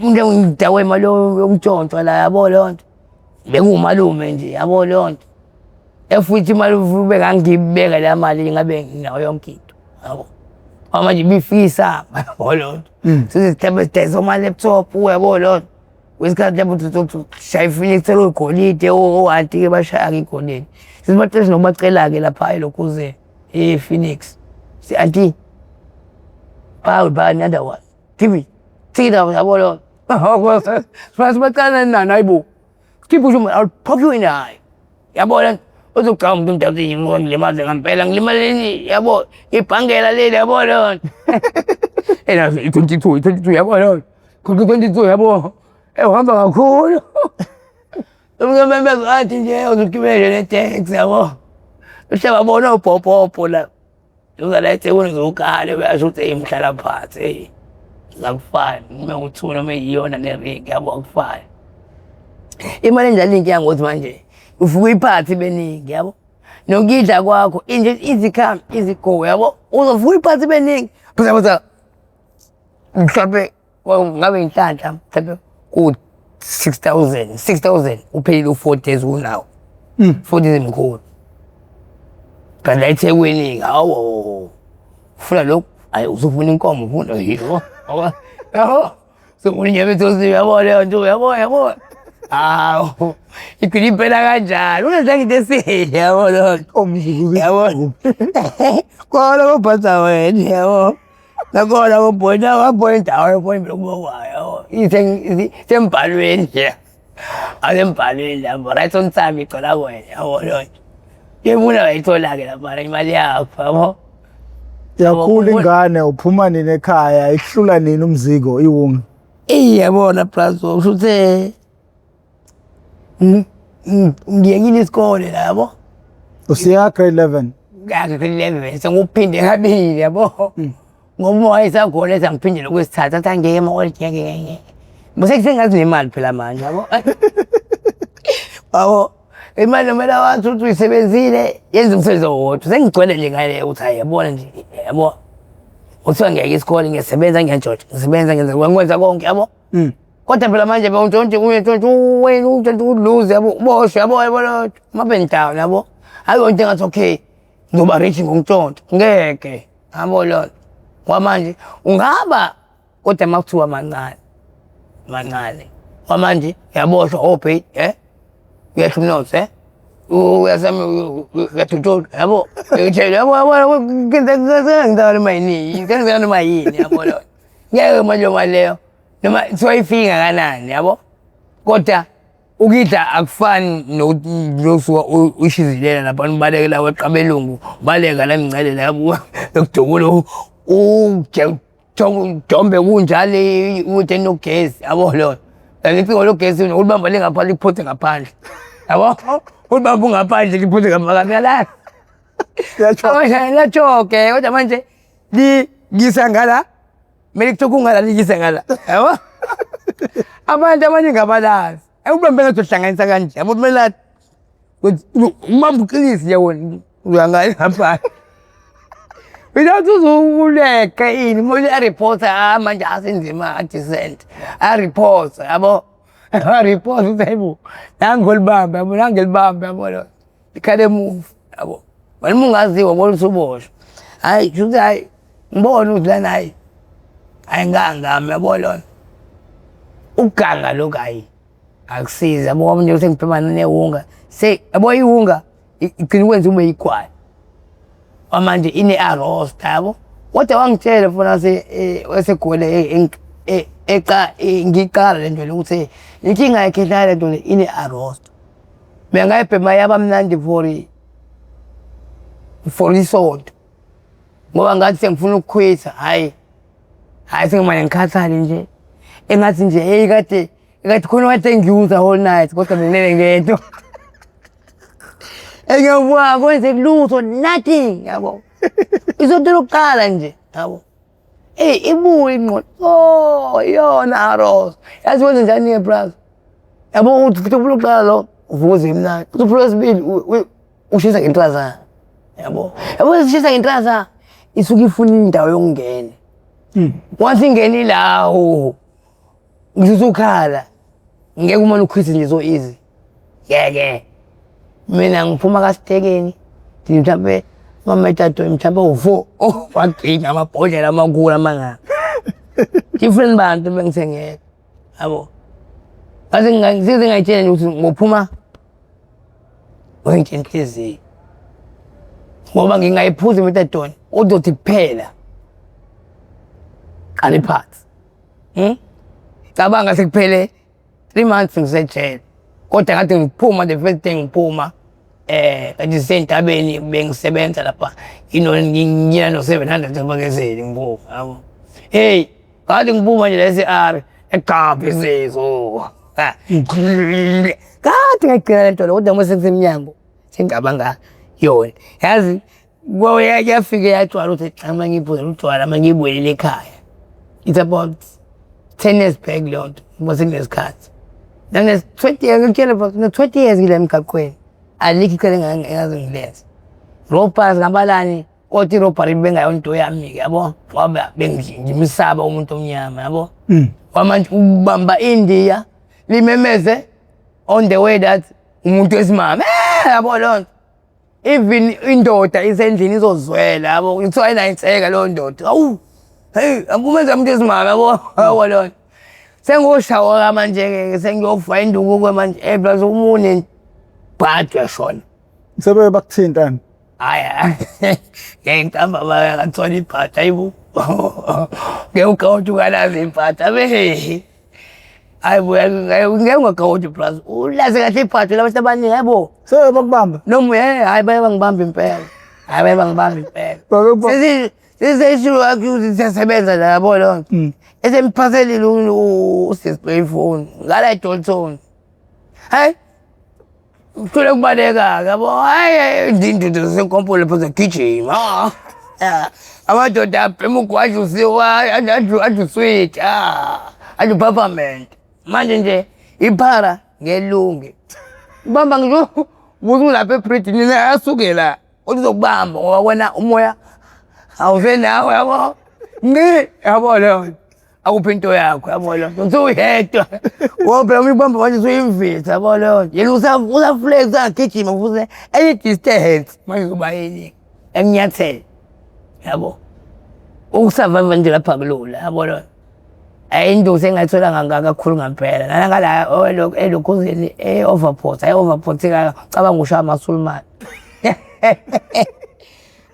Umuntu ngidakwe imali yokutshontshwa la yabo leyo nto. Bekuwumalume nje yabo leyo nto. Efuthi imali ube ngangiyibeka leya mali ngabe nginayo yonke into yabo. Manje ibifisa yabo leyo nto. Size sidayisa oma-laptop yabo leyo nto. Kwesikhathi lapho shaya iFoenix igolide o-anti-ke bashaya-ke igolide. Sesibacela nokubacela-ke lapha elokhuze e-Phoenix. Si anti, buy buy another one. Give me. Take it out yabo leyo nto. Sibacela nani hayibo. Keep pushing, I'll pop you in the eye. Yabo le uzocabanga umuntu omdala ukuthi ngilimaze ngempela ngilimaleni yabo ibhangela leli yabo leyo nto. Ena i-22 i-22 yabo leyo nto. 22 yabo. Eh uhamba kakhulu. Umkememeza athi nje uzugibele ne-taxi yabo. Uhle babona ubhobhobho la. Uza la eThekwini uzokhala uyasho ukuthi eyi mhlala phansi eyi. Akufani uma nguthu noma iyona neringi yabo akufani. Imali enjalo inkinga ngokuthi manje ufuke uyiphathe ibe ningi yabo. Nokudla kwakho inje easy come easy go yabo. Uzovuka uyiphathe ibe ningi. Phela phela mhlawumbe ngabe inhlanhla mhlawumbe ku 6000 6000 uphelile u4 days unawo. 4 days mkhulu. Kanti la eThekwini hawo ufuna lokhu ayi usufuna inkomo ufuna yiko. Yabo sufuna inyama ethosiwe yabo leyo nto yabo yabo. Hawu igcina impela kanjalo ungenza into esihle yabo leyo nto. Omzuzu. Yabo. Kona kubhadza wena yabo. Nakona kubhona wabona indawo yobona lokubokwayo yabo. Isembhalweni nje. Asembhalweni lapho right on time igcwala wena yabo leyo nto. Yebuna wayithola-ke lapha imali yakho yabo. Yakhula ingane uphuma nini ekhaya ihlula nini umziko iwunga. Eyi yabona Brazo kusho ukuthi ngiyekile isikole la yabo. Usiya grade 11. Ngake grade 11 senguphinde kabili yabo. Ngoba uma wayesakhona ethi angiphindele kwesithathu athi angeke emakoliji ngeke ngeke. Bese kusengathi nemali phela manje yabo. Yabo imali nomela wathi ukuthi uyisebenzile yenza umsebenzi owodwa. Sengigcwele nje ngale ukuthi hayi yabona nje yabo. Kuthiwa ngiyeke isikole ngiyasebenza ngiyantshontsha ngisebenza ngenza ngikwenza konke yabo. Kodwa phela manje bewuntshontshe uyentshontsha wena untshontshe uluze yabo uboshwe yabo yabo up and down yabo. Hayi yonke engathi okay ngizoba rich ngokuntshontsha ngeke yabo lona. Ngoba manje ungaba kodwa uma kuthiwa mancane mancane kwamanje uyaboshwa obhe eh uyehla umnotho eh uyasama uyadudula yabo ngitshela yabo yabo ngenzeka noma yini ngenzeka noma yini yabo lona ngeke manje noma leyo noma kuthiwa ifike ngakanani yabo kodwa ukudla akufani nokusuka ushizilela lapha ubalekela weqa abelungu ubaleka la mngcele la yabo yokudubula ujombe kunjalo ukuthi enogesi yabo lona and icingo logesi ulibamba lingaphandle liphuthe ngaphandle yabo ulibamba ungaphandle liphuthe ngaphandle la liyachoke kodwa manje liyisa ngala kumele kuthiwa kungala liyise ngala yabo abantu abaningi abalazi ubambe ngathi uhlanganisa kanje yabo kumele ubamba uqinise nje wona uyangayi ngaphandle without uzukuleke ini umuntu areporta ah manje asinzima adecent areporta yabo areporta ukuthi hayibo nangolibamba yabo nangelibamba yabo lo ikhale emuva yabo wena uma ungaziwa bona usuboshwa hayi shuthi hayi ngibona ukuthi lana hayi hayi ngangami yabo lona ukuganga lokhu hayi akusizi yabo kwami nje sengibhema newunga se yabo iwunga igcina ukwenza ube yigwayi kwamanje ine-arosta yabo kodwa wangitshela funa wesegole eca ngiqala le nto le ukuthi inkinga yakhe hlala le nto le ine-arosta mina ngayibhema yaba mnandi for isonto ngoba ngathi sengifuna ukukhwitha hhayi hhayi sengimane ngikhathale nje engathi nje heyi kade kade khona kade engiyuza whole night kodwa bengilele ngedwa engiyabuka kwenzeki lutho nothing yabo isonto lokuqala nje yabo eyi ibuye ingqondo oh iyona aros yazi wenze njani-ke brother yabo uthi futhi ufuna ukuqala lo uvuka uze mnandi uthi ufuna wesibili ushisa ngenhlaza yabo yabo ishisa ngenhlaza isuke ifuna indawo yokungena once ingene ilawo ngisuzukhala ngeke umane ukhwithe nje so easy ngeke mina ngiphuma kasitekeni mhlawumbe mametato mhlawumbe u-four oh wagcina amabhodlela amakhulu amangaka different bantu bengithengela yabo ngaze ngize ngayitshela nje ukuthi ngophuma ngiyintshe inhliziyo ngoba ngingayiphuza imetadone uzothi kuphela qale phansi Cabanga sekuphele 3 months ngisejele kodwa kade ngiphuma the first day ngiphuma kade sisentabeni bengisebenza lapha ngina no 700 ebakezeli ngiphuma yabo hey kade ngiphuma nje lesi R egabha isizo kade ngayigcina lento kodwa uma sekusemnyango sengicabanga yona yazi kuyafika yatshwala ukuthi cha uma ngiphuza utshwala uma ngibuyele ekhaya it's about 10 years back leyo nto ngoba sekunesikhathi nane-20 years ngikutshela no-20 years ngila emgaqweni alikho icala engaze ngilenze robbery ngabalani kodwa i-robbery bengayonto yami-ke yabo ngoba bengimsaba umuntu omnyama yabo kwamanje ubamba indiya limemeze on the way that umuntu wesimame yabo leyo nto even indoda isendlini izozwela yabo kuthiwa inayinhleka leyo ndoda awu hey akumenza umuntu esimame yabo yabo leyo nto sengoshawa manje-ke sengiyofa induku-ke manje plus umune bhadi uyashona Sebe bakuthintani? Hayi ngeke ngicamba ngathola ibhadi hayibo ngeke ugawuthi ukalazi ibhadi abe hayi bo ngeke ungagawuthi plus ulaze kahle ibhadi labantu abaningi hayibo Sebe bakubamba. noma hayi baye bangibamba impela hayi baye bangibamba impela sesisho ukuthi siyasebenza la yabo leyo nto esemphaselile usisi ifoni ngala eDalton hayi Uthole kubaleka-ke yabo hayi indindudu zasenkompolo lapho zagijima. Amadoda abhema ugwaji usiwa adla uswidi, adla uphaphamente. Manje nje iphara ngelunge. Ubamba ngisho ubuze ulapha ebridgini asuke la. Kodwa uzokubamba ngoba wena umoya awusenawo yabo. Ngi yabo leyo nto. Akuphi into yakho yabo leyo nto. Usuyedwa. Ngoba phela uyibamba manje usuyimvisa yabo leyo nto. Yena usaflex usagijima futhi enye distance manje uzoba yini emnyathele yabo. Ukusurvive nje lapha kulula yabo leyo nto. Hhayi induku engayithola kakhulu ngampela. Nana ngala elokhuzeni e-Overport, hhayi e-Overport cabanga ushaya amaSulumane.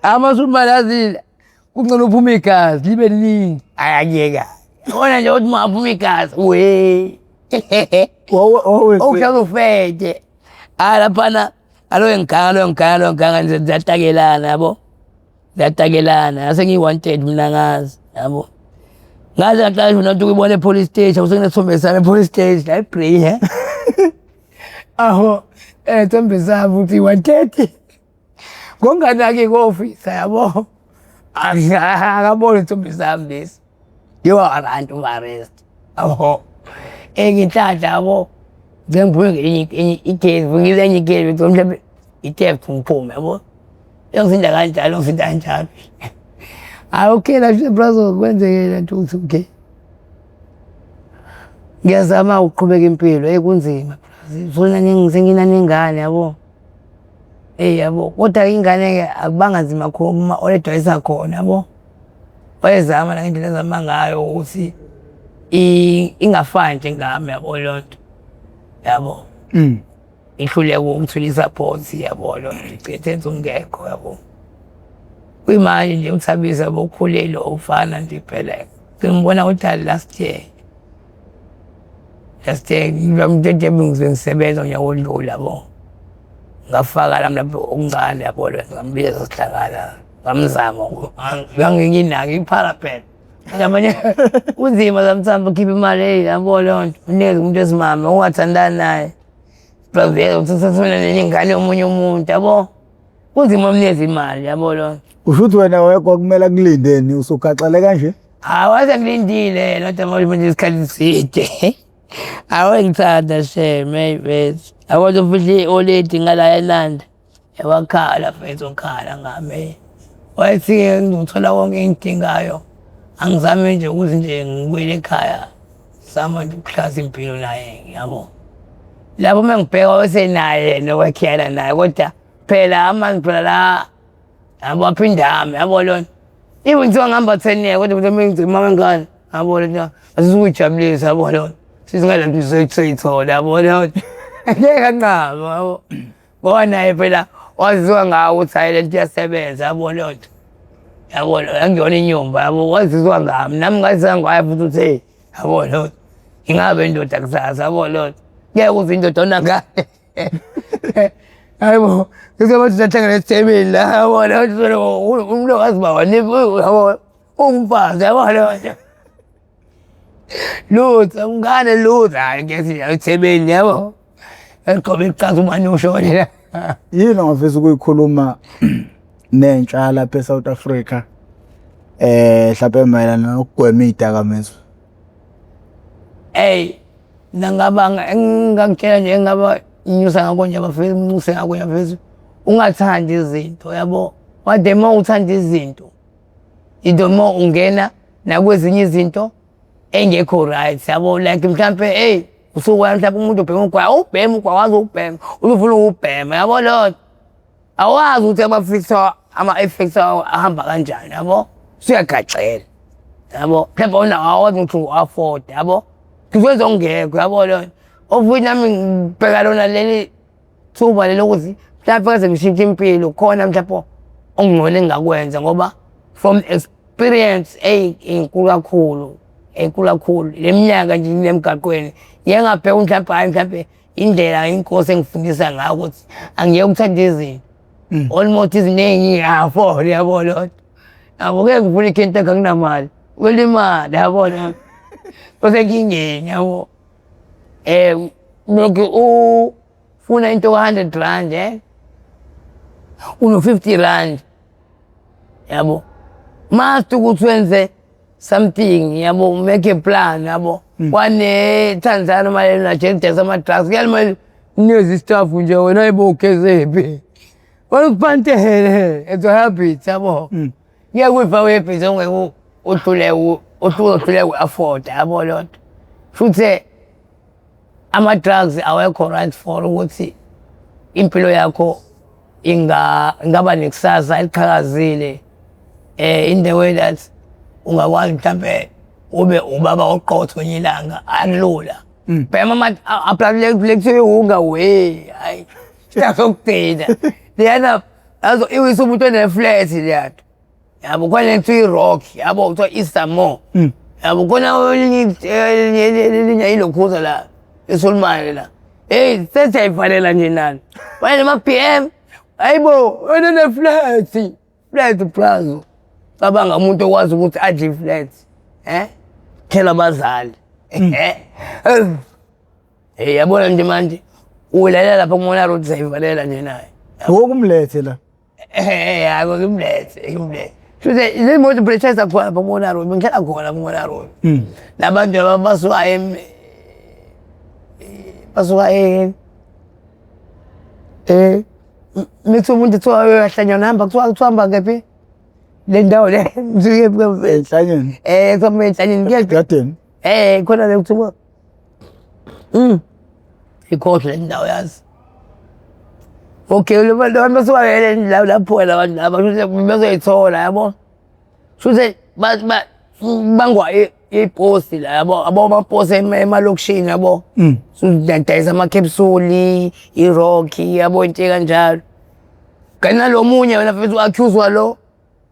AmaSulumane yazini kungcono uphume igazi libe liningi. Hhayi akuyeka. Yabona nje ukuthi uma aphuma igazi we. Okuhlala ufede. Hhayi laphana aloke ngiganga aloke ngiganga aloke ngiganga ziyatakelana yabo. Ziyatakelana ngase ngiyi-wanted mina ngazi yabo. Ngaze ngaqala ngisho nokuthi ukuyibona e-police station senginesithombe sami e-police station hayi bray. Aho ethombe sami ukuthi wanted. Ngonganaki ku-officer yabo. Akaboni isithombe sami lesi. Ngiwa-warrant of arrest. Yabo. Enginhlanhla yabo. Ngiphume ngelinye igezi, ngize enye igezi mhlawumbe i-theft ngiphume yabo. Yongisinda kanjalo, yongisinda kanjalo. Hayi okay la nje brazo kwenzeke le nto ukuthi okay. Ngiyazama ukuqhubeka impilo, hey kunzima. Sengina nengane yabo. Hey yabo, kodwa ingane-ke akubanga nzima kakhulu uma oledwa esakhona yabo. Wayezama la ngendlela ezama ngayo ukuthi ingafani njengami yabo leyo nto. Yabo. Ihluleka ukuthola i-support yabo leyo nto igcine senze ungekho yabo. Kuyimanje nje uThabisa yabo ukhulelwe ufana nje phela. Ngimbona ukuthi last year. Last year ngisebenza unyaka odlule yabo. Ngafaka nami lapho okuncane yabo ngambiza sihlangana ngamzama nganginginaki iphara phela. Ngamanye kunzima sometimes ukhipha imali hey yabo leyo nto unikeze umuntu wesimame ungathandani naye. Plus uthatha nengane yomunye umuntu yabo. Kunzima umnikeza imali yabo leyo nto. Usho ukuthi wena kwakumele akulindeni usugaxele kanje? Hawu waze ngilindile yena kodwa manje isikhathi eside. Awu ngithanda shame hey mfethu. Yabo ufihla i-oledi ngala eNanda. Wakhala mfethu wakhala ngami. Wayethi-ke ngizothola konke engidingayo. Angizame nje ukuthi nje ngibuyele ekhaya. Zama nje ukuhlaza impilo naye yabo. Lapho uma ngibheka wayesenaye yena owakhiyana naye kodwa phela amanzi phela la yabo aphindame yabo lona. Even kuthiwa ngihamba 10 years kodwa ukuthi ngigcina umama wengane yabo lona asizukujabulisa yabo lona. Sizingalanto soyithola yabo lona. Ngeke anqabe yabo. Ngoba naye phela waziwa ngawo ukuthi hayi lento iyasebenza yabo leyo nto. Yabo angiyona inyumba yabo wazizwa ngami nami ngazizwa ngayo futhi ukuthi hey yabo leyo nto. Ingabe indoda kusasa yabo leyo nto. Ngeke uze indoda onangane. Hayibo, ngizoba sizahlangana esithebeni la yabo leyo nto umuntu wazi uba yabo ungumfazi yabo leyo nto. Lutho, ungane lutho, hayi ngeke esithebeni yabo. Eqobe iqhaza umane ushone la. Yini ongafisa ukuyikhuluma nentsha lapha eSouth Africa mhlawumbe mayelana nokugwema iy'dakamizwa? Ey, nangaba engingakutshela nje engaba nyusa ngakho nje abafethu nginxuse ngakho nje abafethu ungathandi izinto yabo. Wade uma uthanda izinto into uma ungena nakwezinye izinto engekho right yabo like mhlampe hey usuke mhlampe umuntu ubhema ugwayi awubhema ugwayi wazi ukubhema uzofuna ukubhema yabo leyo nto awazi ukuthi ama-effects ama-effects ahamba kanjani yabo usuyagaxela yabo mhlawumbe awunawo awazi ukuthi u-afford yabo ngikwenza okungekho yabo leyo nto ofuthi nami ngibheka lona leli thuba lelo ukuthi mhlawumbe kaze ngishintshe impilo khona mhlawumbe okungcono engingakwenza ngoba from experience eyi inkulu kakhulu enkulu kakhulu le minyaka nje lemgaqweni ngike ngabheka mhlawumbe hhayi mhlawumbe indlela inkosi engifundisa ngayo ukuthi angiyeke ukuthanda izinto almost izinto engingi-afford yabo leyo nto yabo ngeke ngifune ikhento akunamali kumele imali yabo leyo nto kusenkingeni yabo lokhu ufuna into ka-100 rand uno-50 rand yabo. Must ukuthi wenze something, yabo, make a plan, yabo. Kwane Tanzania manje na Nigeria ama drugs kuyani manje staff nje wena ayibo ugezephi. Walupantele it's a habit, yabo. Kuyakufa habit ongeke uhlule uhlule u-afford, yabo loo nto. Futhi ama drugs awekho right for ukuthi impilo yakho ingaba nekusasa eliqhakazile, in the way that ungakwazi mhlambe ube ubaba oqotho ngelinye ilanga, akulula. Bhema ama aplale kuthiwa unga we hayi siyazokugcina leyana azo iwisa umuntu one-flat leya nto, yabo. Khona kuthiwa i-rock, yabo, kuthiwa Isamore, yabo. Khona elinye ilokhuza la eSulumane la, hey, sesiyayivalela nje nani wena nama-BM, hayibo, wena ne-flat flat plaza. Cabanga umuntu okwazi ukuthi adle i-flat, thela abazali, hey, yabona nje manje ulalela lapha kumona road, siyayivalela nje naye. Wokumlethe la. Yabo, ngimlethe, ngimlethe. Shuthi le moto phela khona lapha kumona road, bengihlala khona kumona road. Labantu laba basuka basuka mithi umuntu kuthiwa uyahlanya hamba, kuthiwa hamba kephi le ndawo le? Enhlanyeni. Kuthiwa enhlanyeni kuyaphi? Garden. Khona le kuthiwa ikhohlwe le ndawo, yazi. Okay, lo bantu basuka le lapho la bantu laba shuthi bezoyithola, yabo. Shuthi bangwa iposi la, yabo, abo amaposi emalokishini, yabo. Sudayisa ama-capsule, i-rock, yabo, into kanjalo. Kanti nalo munye wena mfethu u-accuse lo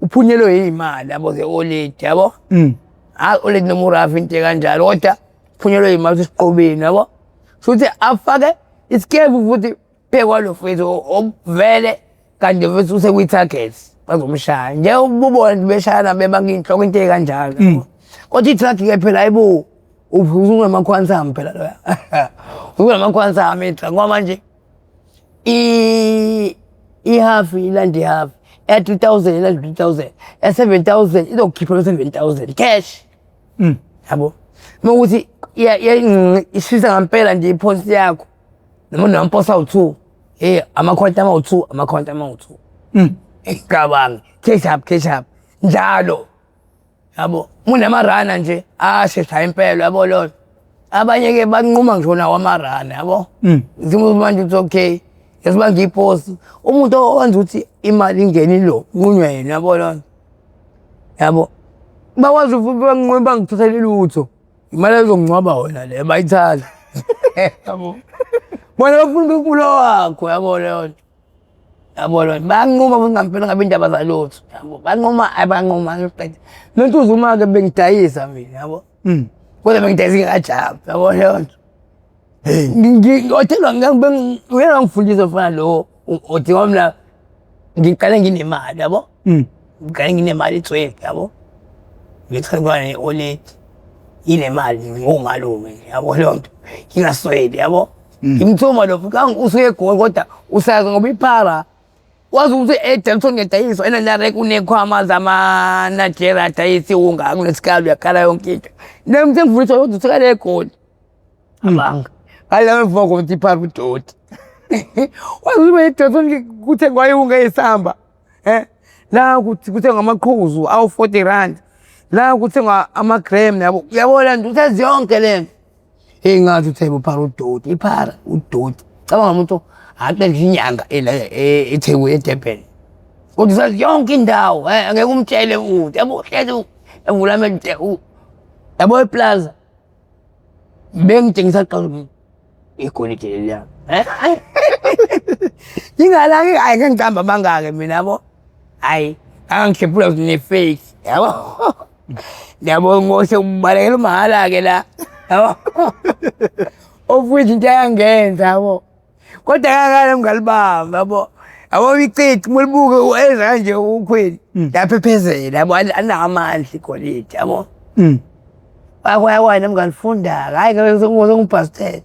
uphunyelwe yimali, yabo, ze-old, yabo. Hayi, old noma urafu, into kanjalo, kodwa uphunyelwe yimali usiqobeni, yabo. Shuthi afake isikefu futhi phekwalo mfethu ovele kanti mfethu usekwi-target, bazomshaya nje ububona nje beshayana bebanga inhloko, into ey'kanjalo, yabo. Kodwa i-drug-ke phela, hayibo, usunama-quantum phela loya, usunama-quantum i-drug ngoba manje i-half ilanda i-half ya-3,000, ilanda 3,000 ya-7,000, izokukhipha lo 7,000 cash, yabo. Uma ukuthi ishisa ngampela nje iposi yakho noma unamaposi awu-2, hey, ama-quantum awu-2, ama-quantum awu-2. Cabanga, cash up, cash up njalo, yabo. Munamarana nje ashesha impela, yabo lona. Abanye-ke banquma ngisho nawo amarana, yabo. Manje uthi okay, yasibanga iposi umuntu owenza ukuthi imali ingene ilo nqunywe yena, yabo lona, yabo. Bakwazi futhi banquma bangithathele lutho, imali ezongcwaba wena le bayithatha, yabo. Bona bafuna umphefumulo wakho, yabo leyo nto, yabo lona. Bayanquma futhi ngampela ngabe indaba zalutho, yabo. Banquma, ayi, banquma ngiqede nontuzuma-ke bengidayisa mina, yabo. Kodwa bengidayisa ngingajabhi, yabo leyo nto. Ngothelwa uyena ngifundisa mfana lo uthi ngoba mina ngiqale nginemali, yabo. Ngiqale nginemali itswempu, yabo. Ngiqale ne-oledi inemali ngomalume, yabo leyo nto, ngingasweli, yabo. Ngimthuma lo usuke eGoli kodwa usazi ngoba iphara wazi ukuthi eDelton ngiyadayiswa enanarek unekhwama zama-Nigeria adayisa iwunga kunesikalo uyakhala yonke into. Nami sengifundiswa ukuthi uthakale eGoli. Abanga. Hayi, mvuka ukuthi iphara udoti. Wazi ukuthi eDelton kuthengwa iwunga eyisamba. La kuthengwa amaqhuzu awu-40 rand. La kuthengwa ama-gram, yabo. Uyabona nje usazi yonke le nto. Hey, ngathi uthe uphara udoti, iphara udoti. Cabanga umuntu aqeda inyanga ela eThekwini, eDurban. Kodwa usazi yonke indawo, angeke umtshele ukuthi, yabo, hlezi evula amehlo, yabo, eplaza. Bengitshengisa qala igolide leliya. Ngingalaki, hayi, ngicamba amangake mina, yabo. Hayi, angihlephula ne-fake, yabo. Yabo, ngose ubalekela mahhala-ke la. Yabo. Of which into ayangenza, yabo. Kodwa kangane ngalibamba, yabo. Yabo, icici mulibuke enza kanje ukhweli. Yaphephezela, yabo, anawo amandla igolide, yabo. Wakwayakwana mngalifunda, hayi ke sengibhasted.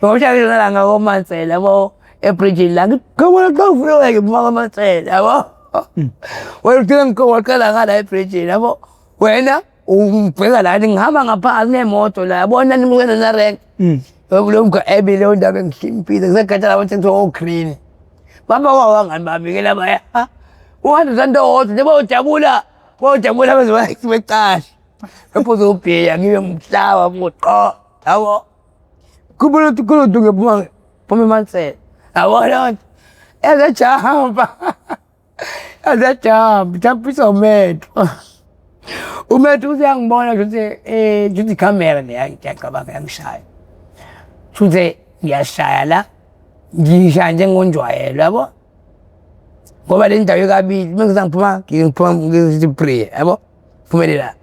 Ngoba la ngakomansela, yabo, ebridgini la ngikubona xa ufike ngiphuma kwamansela, yabo. Wena ugcina ngikho ngala ebridgini yabo. Wena ungibheka la ngihamba ngaphansi nemoto la yabona nimukena na rank. Lo mgwa ebi leyo ndaba engihlimpile ngisegada lapho kuthiwa o-green. Baba wawangani babike labaya. U-100 rand owodwa nje bawujabula bawujabula baze becashe. Bephuza ubhiya ngibe ngimhlaba buqo yabo. Khumbula ukuthi khuludu ngiphuma phuma emansela. Yabo leyo nto. Ezejamba. Ezejamba, jampisa umetro. Umetro useyangibona ukuthi ngithi ikhamera le ngiyacabanga yangishaya. Futhi ngiyashaya la ngishaya njengonjwayelo yabo. Ngoba le ndawo ikabili uma ngiphuma ngiphuma ngithi prayer yabo. Phumelela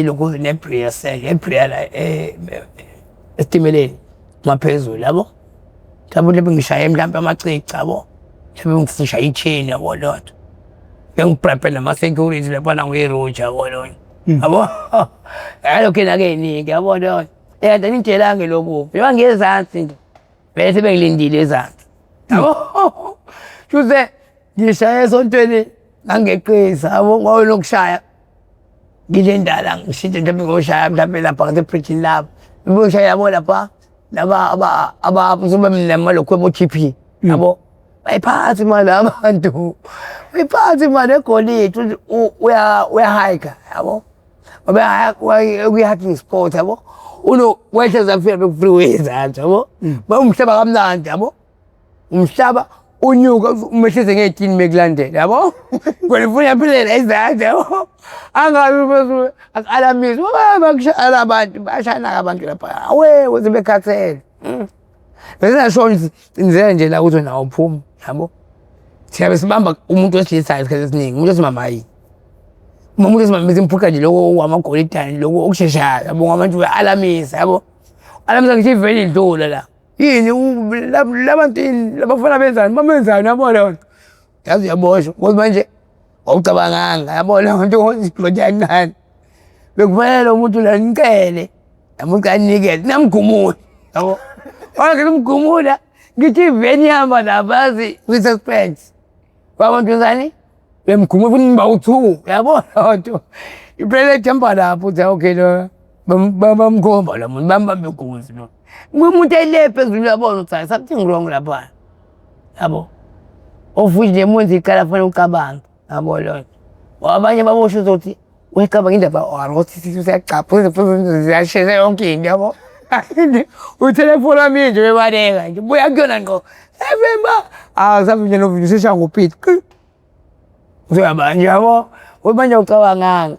lokhu ne-prayer sele e-prayer la esitimeleni ngaphezulu yabo. Mhlawumbe lapho ngishaye mhlawumbe amacici yabo. Mhlawumbe ngishaya i-chain yabo leyo nto. Bengiprepe nama-security laphana ngiyiruja yabo leyo nto. Yabo. Yalokhu yena-ke iningi yabo leyo nto. Kanti aningitshelanga lokhu. Njengoba ngiyezansi nje. Vele sebengilindile ezansi. Yabo. Shuze ngishaye esontweni ngangeqisa yabo ngoba lokushaya ngile ndala ngishintshe mhlawumbe ngoshaya mhlawumbe lapha ngasebridgini lapha. Ngoshaya yabo lapha laba aba aba malokhu bo-GP yabo. Bayiphathi imali abantu. Bayiphathi imali egolide uya uyahike yabo. Ngoba kuyi-hiking sport yabo. Uno wehle zafika beku-freeway ezansi yabo. Umhlaba kamnandi yabo. Umhlaba unyuka umehlise ngey'tini mekulandela yabo. Wena ufuna yaphilela ezansi yabo. Angabi phezulu aku-alamisi bakushayela abantu bayashayana abantu lapha. Awe weze bekhathele. Bese ngasho nje nje la ukuthi wena awuphumi yabo. Thina besibamba umuntu wesilisa isikhathi esiningi umuntu wesimame hayi. Uma umuntu wesimame besimphuca nje lokho okwamagolidane lokho okusheshayo yabo ngoba manje uya-alamisa yabo. Alamisa ngisho ivele idlula la. Yini labantu yini labafana benzani bamenzani yabo leyo nto. Yazi uyaboshwa ngoba manje awucabanganga yabo leyo nto ngoba kancane. Bekufanele umuntu la nicele umuntu anikele namgumula yabo. Wake kumgumula ngithi iveni ihamba lapha yazi kwi-suspect. Kwabantu zani bemgumula futhi niba u-two yabo leyo nto. Iphele ejamba lapho uthi okay lo bamkhomba lo muntu bambambe inkunzi lo. Umuntu ele phezulu uyabona ukuthi hayi something wrong lapha. Yabo. Ofuthi nje umuntu icala fanele ucabange yabo leyo nto. Abanye baboshwe uzothi uyacabanga indaba warothi usiyacapha ziyashesha yonke into yabo. Uthelefoni wami nje bebaleka nje buya kuyona ngqo. Ebemba ah sabe nje novidiyo seshaya ngopiti. Uzoyabanje yabo. Manje ucabanganga.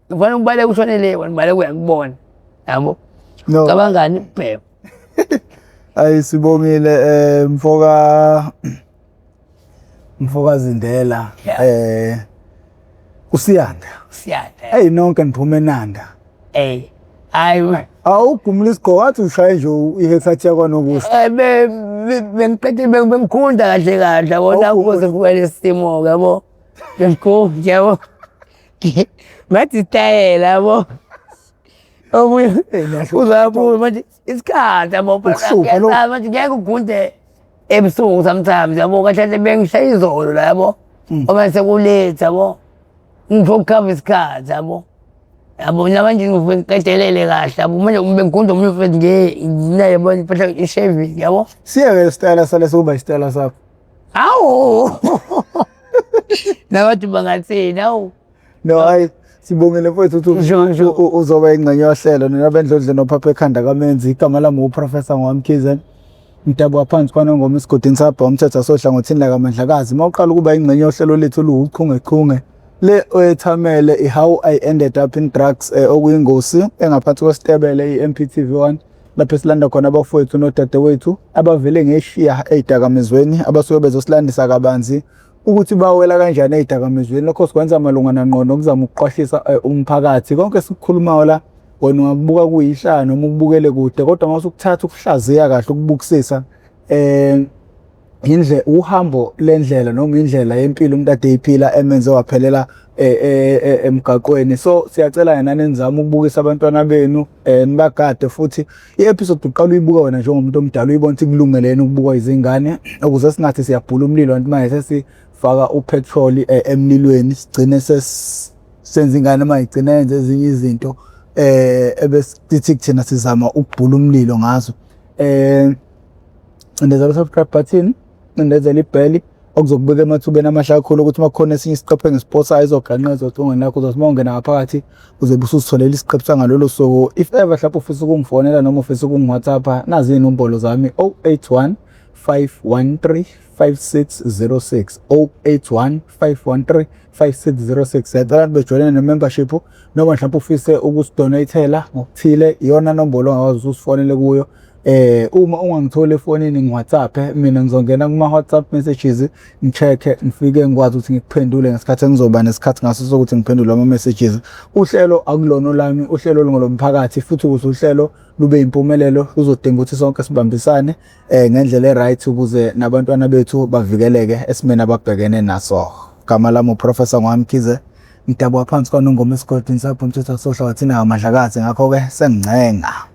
Kufanele ubaleke ushone le wena ubaleke uyakubona. Yabo. No. Cabangani kuphela. Ayi sibongile mfoka Zindela usiyanda. Siyanda. Hey nonke niphume enanda. Eh. Hayi Awugumula isigqoko athi ushaye nje i-haircut yakwanokusho. Bengiqede bengikhunda kahle kahle yabona kuze kube lesimo yabo. Bengikhunda yabo. Ngathi style yabo. Omunye uzabuya manje isikhathi yabo Ukuhlupha lo. manje ngeke ugunde ebusuku sometimes yabo kahle kahle bengishaya izolo la yabo. Uma sekuletha yabo. Ngifuna ukukhava isikhathi yabo. Yabo namanje ngifuna ngiqedelele kahle yabo manje bengigunda omunye mfethu nje naye yabo impahla i-shaving yabo. Siyeke isitayela sale sekuba isitayela sakho. Hawu. Nabantu bangathini hawu. No hayi sibongile mfowethu ukuthi Sure, sure. uzoba ingxenye yohlelo nina bendlondle nophapha ekhanda kamenzi igama lami uProfessor Ngwamkhize Mdabuka phansi kwanongoma esigodini sabha umthetho asohlangothini lakamandlakazi uma uqala ukuba ingxenye yohlelo lethu oluwuchungechunge le oyethamele i-How I Ended Up in Drugs okuyingosi engaphansi kwesitebele i-MPTV1 lapho esilanda khona abafowethu nodadewethu abavele ngeshiya ey'dakamizweni abasuke bezosilandisa kabanzi ukuthi bawela kanjani ey'dakamizweni. Lokho sikwenza malungana ngqo nokuzama ukuqwashisa umphakathi. Konke esikukhulumayo la wena ungakubuka kuyihlaya noma ukubukele kude kodwa uma usukuthatha ukuhlaziya kahle ukubukisisa indle uhambo lendlela noma indlela yempilo umuntu ade eyiphila emenze waphelela emgaqweni. So siyacela nani nizame ukubukisa abantwana benu nibagade futhi i-episode uqala uyibuka wena njengomuntu omdala uyibona ukuthi kulungele yini ukubukwa izingane ukuze singathi siyabhula umlilo kanti manje sesifaka sifaka upetrol emlilweni, sigcine senza ingane uma igcina yenza ezinye izinto ebesithi thina sizama ukubhula umlilo ngazo. Cindezela u-subscribe button, cindezela ibheli okuzokubeka emathubeni amahle kakhulu ukuthi uma kukhona esinye isiqephu engisiposayo izoganqeza ocingweni lakho. Uzothi uma ungena ngaphakathi uzobe usuzitholela isiqephu sangalolo suku. If ever mhlawumbe ufisa ukungifonela noma ufisa ukungi-WhatsApp-a, nazi iy'nombolo zami 081 513 5606, 081 513 5606. Siyacela nibejoyine ne-membership noma mhlawumbe ufise ukusidoneyithela ngokuthile, iyona nombolo ongakwazi ukuthi usifonele kuyo. Uma ungangitholi efonini ngi-WhatsApp, mina ngizongena kuma-WhatsApp messages ngi-check-e ngifike ngikwazi ukuthi ngikuphendule ngesikhathi engizoba nesikhathi ngaso sokuthi ngiphendule ama-messages. Uhlelo akulona olami, uhlelo lungolomphakathi futhi ukuze uhlelo lube yimpumelelo luzodinga ukuthi sonke sibambisane ngendlela e-right ukuze nabantwana bethu bavikeleke esimeni ababhekene naso. Gama lami uProfessor Ngwamkhize, ngidabuka phansi kwaNongoma esigodini sakho umthetho wasohla wathina kaMadlakazi, ngakho-ke sengingcenga.